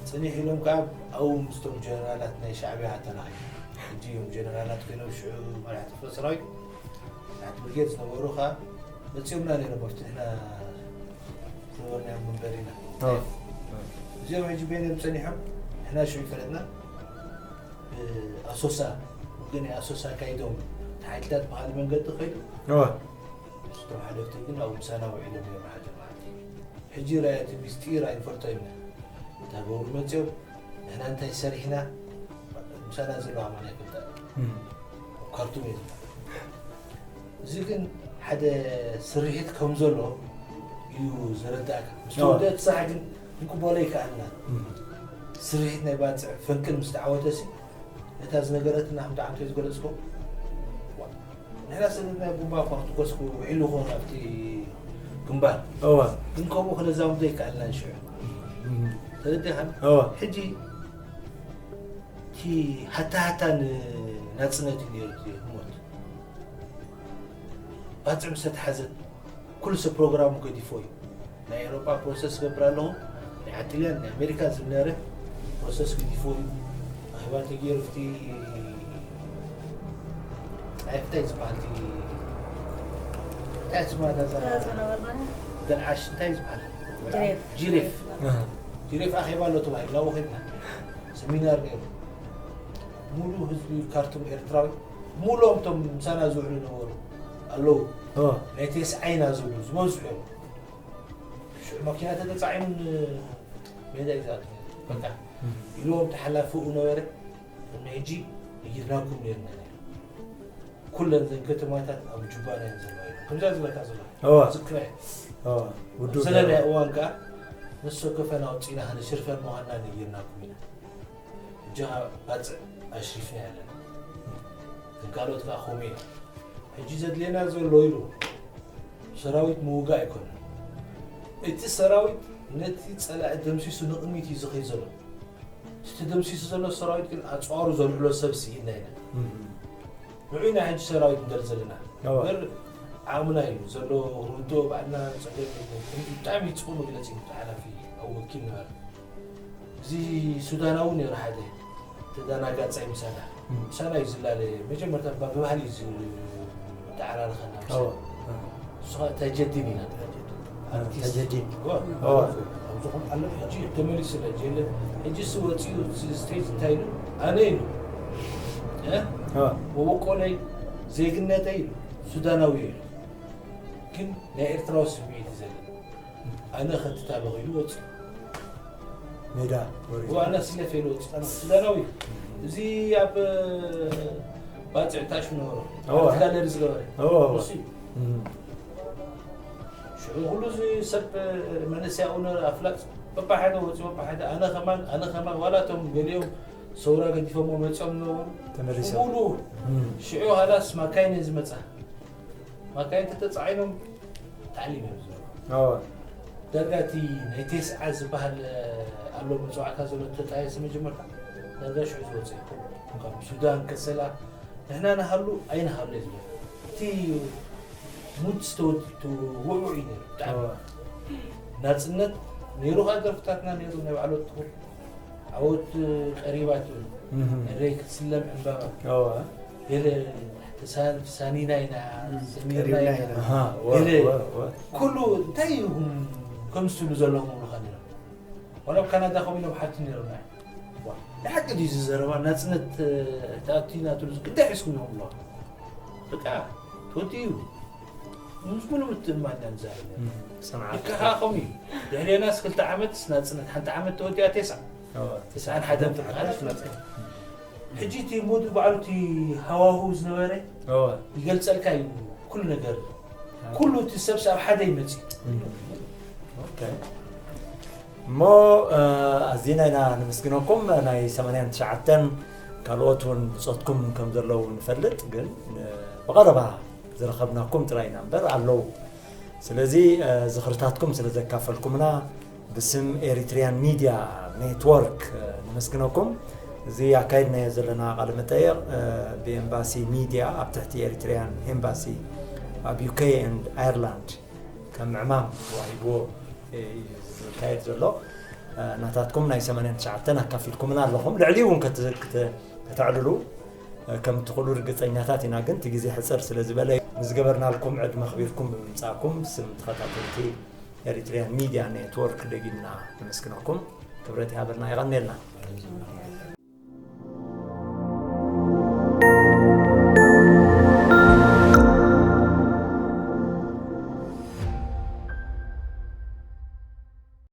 ጽኒሕ ኢሎም ከኣ ኣብኡ ምስቶም ጀነራላት ናይ ሻዕብያ ተራኺቡ። ሕጂ እዮም ጀነራላት ኮይኖም ሽዑ መራሕቲ ክፍለ ሰራዊት። ታሕቲ ብርጌድ ዝነበሩ ከኣ መጺኦምና ነይሮም ኣብቲ ንሕና ዝነበርናዮ መንበሪና። ኦ። እዚኦም ሕጂ በይኖም ጸኒሖም፣ ንሕና ሽዑ ይፈለጥና። ብኣሶሳ፣ ውግእ ናይ ኣሶሳ ኣካይዶም፣ እቲ ሓይልታት ብኻልእ መንገዲ ከይዱ። እወ። እቶም ሓለፍቲ ግን ኣብኡ ምሳና ውዒሎም እዮም ሓደ መዓልቲ። ሕጂ ራእያ እቲ ምስጢር ኣይንፈልጦ ኢና። እታ ገብሩ መጺኦም፣ ንሕና እንታይ ሰሪሕና፣ ምሳና ዘለዋ ከማን ኣይፈልጣን። እም። ኣብ ካርቱም እየ ዝመሃር። እዚ ግን ሓደ ስርሒት ከም ዘሎ እዩ ዘረዳእካ። ምስ እወ። ተወደአ እቲ ስራሕ ግን ክንቅበሎ ኣይከኣልናን። እም። ስርሒት ናይ ባጽዕ ፈንቅል ምስ ተዓወተሲ፣ ነታ ዝነገረትና ከም ዓምተ ዝገለጽኮ፣ ንሕና ሰደድና ቡምባ እኳ ክትኮስ ውዒሉ ይኾን ኣብቲ ግንባር። እወ። ግን ከምኡ ክነዛምዶ ኣይከኣልናን ሽዑ። እም። ተረዲኻን? እወ። ሕጂ እቲ ሃታ ሃታ ንናጽነት እዩ ነይሩ እቲ ህሞት። ባጽዕ ምስ ተታሓዘት ኩሉ ሰብ ፕሮግራሙ ገዲፎ እዩ። ናይ ኤውሮጳ ፕሮሰስ ገብር ኣለኹ፣ ናይ ዓዲ ጥልያን፣ ናይ ኣሜሪካ ዝብል ነይረ ፕሮሰስ ገዲፎ እዩ። ኣኼባ ተገይሩ፣ እቲ ናይ ፍታይ ዝበሃል እቲ እንታይ ስማ እዛ እዛ ዝነበርና ገልዓሽ እንታይ ዝበሃል? ጅሬፍ። ጅሬፍ። ኣሃ። ጅሬፍ ኣኼባ ኣሎ ተባሂሉ፣ ናብኡ ኸድና። ሰሚናር ነይሩ። ሙሉ ህዝቢ ካርቱም ኤርትራዊ፣ ሙሉኦም እቶም ምሳና ዝውዕሉ ነበሩ ኣለዉ። ኦ። ናይ ቴስዓይና ዝብሉ ዝበዝሑ እዮም። ሽዑ ማኪና ተተጻዒኑ ን-፣ ሜዳ እዩ ዝኣቱ። በቃ። እም። ኢልዎም ተሓላፍኡ ነበረ። ቅድሚ ሕጂ ነጊርናኩም ነይርና ነይሩ። ኩለን ዘን ከተማታት ኣብ ጁባና እየን ዘለዋ ኢሎም። ከምዛ ዝበልካ ዘለኻ። እዋ። ዝክራ እየን። እዋ። ውዱእ ኣብ ዝለለያ ነይሩ። እዋን ከኣ ነፍሲ ወከፈና ኣውጺእና ከነሽርፈን ምዃንና ነጊርናኩም ኢና። ሕጂ ከኣ ባጽዕ ኣሽሪፍና ኣለና። እተን ካልኦት ከኣ ከምኡ እየን። ሕጂ ዘድልየና ዘሎ ኢሉ ሰራዊት ምውጋእ ኣይኮነን። እቲ ሰራዊት ነቲ ጸላኢ ደምሲሱ ንቕድሚት እዩ ዝኸይድ ዘሎ። እቲ ተደምሲሱ ዘሎ ሰራዊት ግን ኣጽዋሩ ዘልዕሎ ሰብ ስኢንና ኢና። እም። ንዑ ኢና ሕጂ ሰራዊት ንደሊ ዘለና። እወ። እምበር ዓቕምና እዩ ዘሎ። ርድኦ ባዕልና ንጸገም የለን። ብጣዕሚ ጽቡቕ መግለጺ እዩ። እቲ ሓላፊ ኣብ ወኪል ነበረ። እዚ ሱዳናዊ ነይሩ ሓደ ተደናጋጻይ ምሳና። ምሳና እዩ ዝላለ። መጀመርታ እባ ብባህሊ እዩ ዝ-፣ ተዓራርኸና ምሳና። እሱ ኸዓ ተጀዲን ኢና። ኣርቲስት። ተጀዲን። እዋ። እዋ። ኣብዚ ኹም ኣለፍ ሕጂ ተመሊሱ ለ ጀለ። ሕጂ እሱ ወፂኡ እቲ ስቴጅ እንታይ ኢሉ? ኣነ ኢሉ። እ? እዋ። መበቆለይ፣ ዜግነተይ ኢሉ። ሱዳናዊ ኢሉ። ግን ናይ ኤርትራዊ ስምዒት እዩ ዘለዎ። ኣነ ከትታበኽ ኢሉ ወፂኡ። ሜዳ ወሪዱ። ዋና ስለ ፌሎ ሱዳናዊ። እዚ ኣብ ባጽዕ ታሽ ምነበሮ። እዋ። ኣብቲ ጋለሪ ዝገበረ። እዋ፣ እዋ። እሱ እዩ። እም። ሽዑ ኩሉ እዚ ሰብ መንእሰይ ኣብኡ ነበረ ኣፍላጥ። በባሓደ ወፂኡ፣ በባሓደ። ኣነ ከማን፣ ኣነ ከማን። ዋላ እቶም ገሊኦም ሰውራ ገዲፎሞ መፂኦም ነበሩ። ተመሊሶም። ሙሉ እም። ሽዑ ሃላስ ማካይን እየን ዝመፃ። ማካይን ተተጻዒኖም ታዕሊም እዮም ዝነበሩ። እወ። ዳርጋ እቲ ናይ ቴስዓ ዝበሃል፣ እ፣ ኣሎ መጽዋዕታ ዘሎ ተጣየሰ መጀመርታ ዳርጋ ሽዑ ዝወጸ እዩ። ካብ ሱዳን ከሰላ ንሕና ንሃሉ ኣይንሃሉ እዩ ዝብል። እቲ ሙድ ዝተወ-፣ ውዕውዕ እዩ ነይሩ። ብጣዕሚ። እወ። ናጽነት ነይሩ፣ ከዓ ደርፍታትና ነይሩ፣ ናይ ባዕሎት ትኹር ዓወት ቀሪባ ትብል። እህ። እረይ ክትስለም ዕምባባ። እወ። ገለ ተሳ-፣ ተሳኒና ኢና፣ እም፣ ሰሚርና ቀሪብና ኢና። ኢና። ኣሃ፣ እወ፣ ገለ እወ፣ እወ። ኩሉ እንታይ ኢኹም ከምዚ ትብሉ ዘለኹም ይብሉኻ ነይሮም። ዋላ ኣብ ካናዳ ከምኡ ኢሎም ሓቲ ነይሮምና። ዋ፣ ንሓቂ ድዩ እዚ ዘረባ? ናጽነት፣ እ፣ ተኣቲና ትብሉ፣ ግዳይ ሒዝኩም ኢኹም ኣለኹም። በቃ፣ ተወዲኡ። ምስ ሙሉ ምትእምማን ኢና ንዛረብ ነርና። እም፣ ሰምዓት። ልክኻ ከምኡ እዩ። ድሕሬናስ ክልተ ዓመት ናጽነት፣ ሓንቲ ዓመት ተወዲኣ ቴስዓ። እወ። ተስዓን ሓደን ተስዓን ሓደን። ሕጂ እቲ ሙድ ባዕሉ እቲ ሃዋሁ ዝነበረ እወ። ይገልጸልካ እዩ ኩሉ ነገር። ኣይ። ኩሉ እቲ ሰብስ ኣብ ሓደ ይመጽእ። እም። ኦኬ። እሞ፣ እ፣ ኣዚና ኢና ንምስግነኩም። ናይ ሰማንያን ትሽዓተን ካልኦት እውን ብጾትኩም ከም ዘለዉ ንፈልጥ፣ ግን፣ እ፣ ብቐረባ ዝረኸብናኩም ጥራይ ኢና እምበር ኣለዉ። ስለዚ፣ እ፣ ዝኽርታትኩም ስለ ዘካፈልኩምና ብስም ኤሪትሪያን ሚድያ ኔትወርክ፣ እ፣ ነመስግነኩም። እዚ ኣካይድናዮ ዘለና ቃለ መጠየቕ፣ እ፣ ብኤምባሲ ሚድያ ኣብ ትሕቲ ኤሪትሪያን ኤምባሲ ኣብ ዩ ኬ ኤንድ ኣየርላንድ ከም ዕማም ተዋሂብዎ እዩ ዝካየድ ዘሎ። እ፣ ናታትኩም ናይ ሰማንያን ትሽዓተን ኣካፊልኩምና ኣለኹም። ልዕሊ እውን ከት-፣ ክተ-፣ ከተዕልሉ፣ እ፣ ከም ትኽእሉ ርግጸኛታት ኢና፣ ግን እቲ ግዜ ሕጽር ስለ ዝበለ ንዝገበርናልኩም ዕድመ ኣኽቢርኩም ብምምጻእኩም ብስም ተኸታተልቲ ኤሪትሪያን ሚድያ ኔትወርክ ደጊምና ነመስግነኩም። ክብረት ይሃበልና፣ የቐንየልና።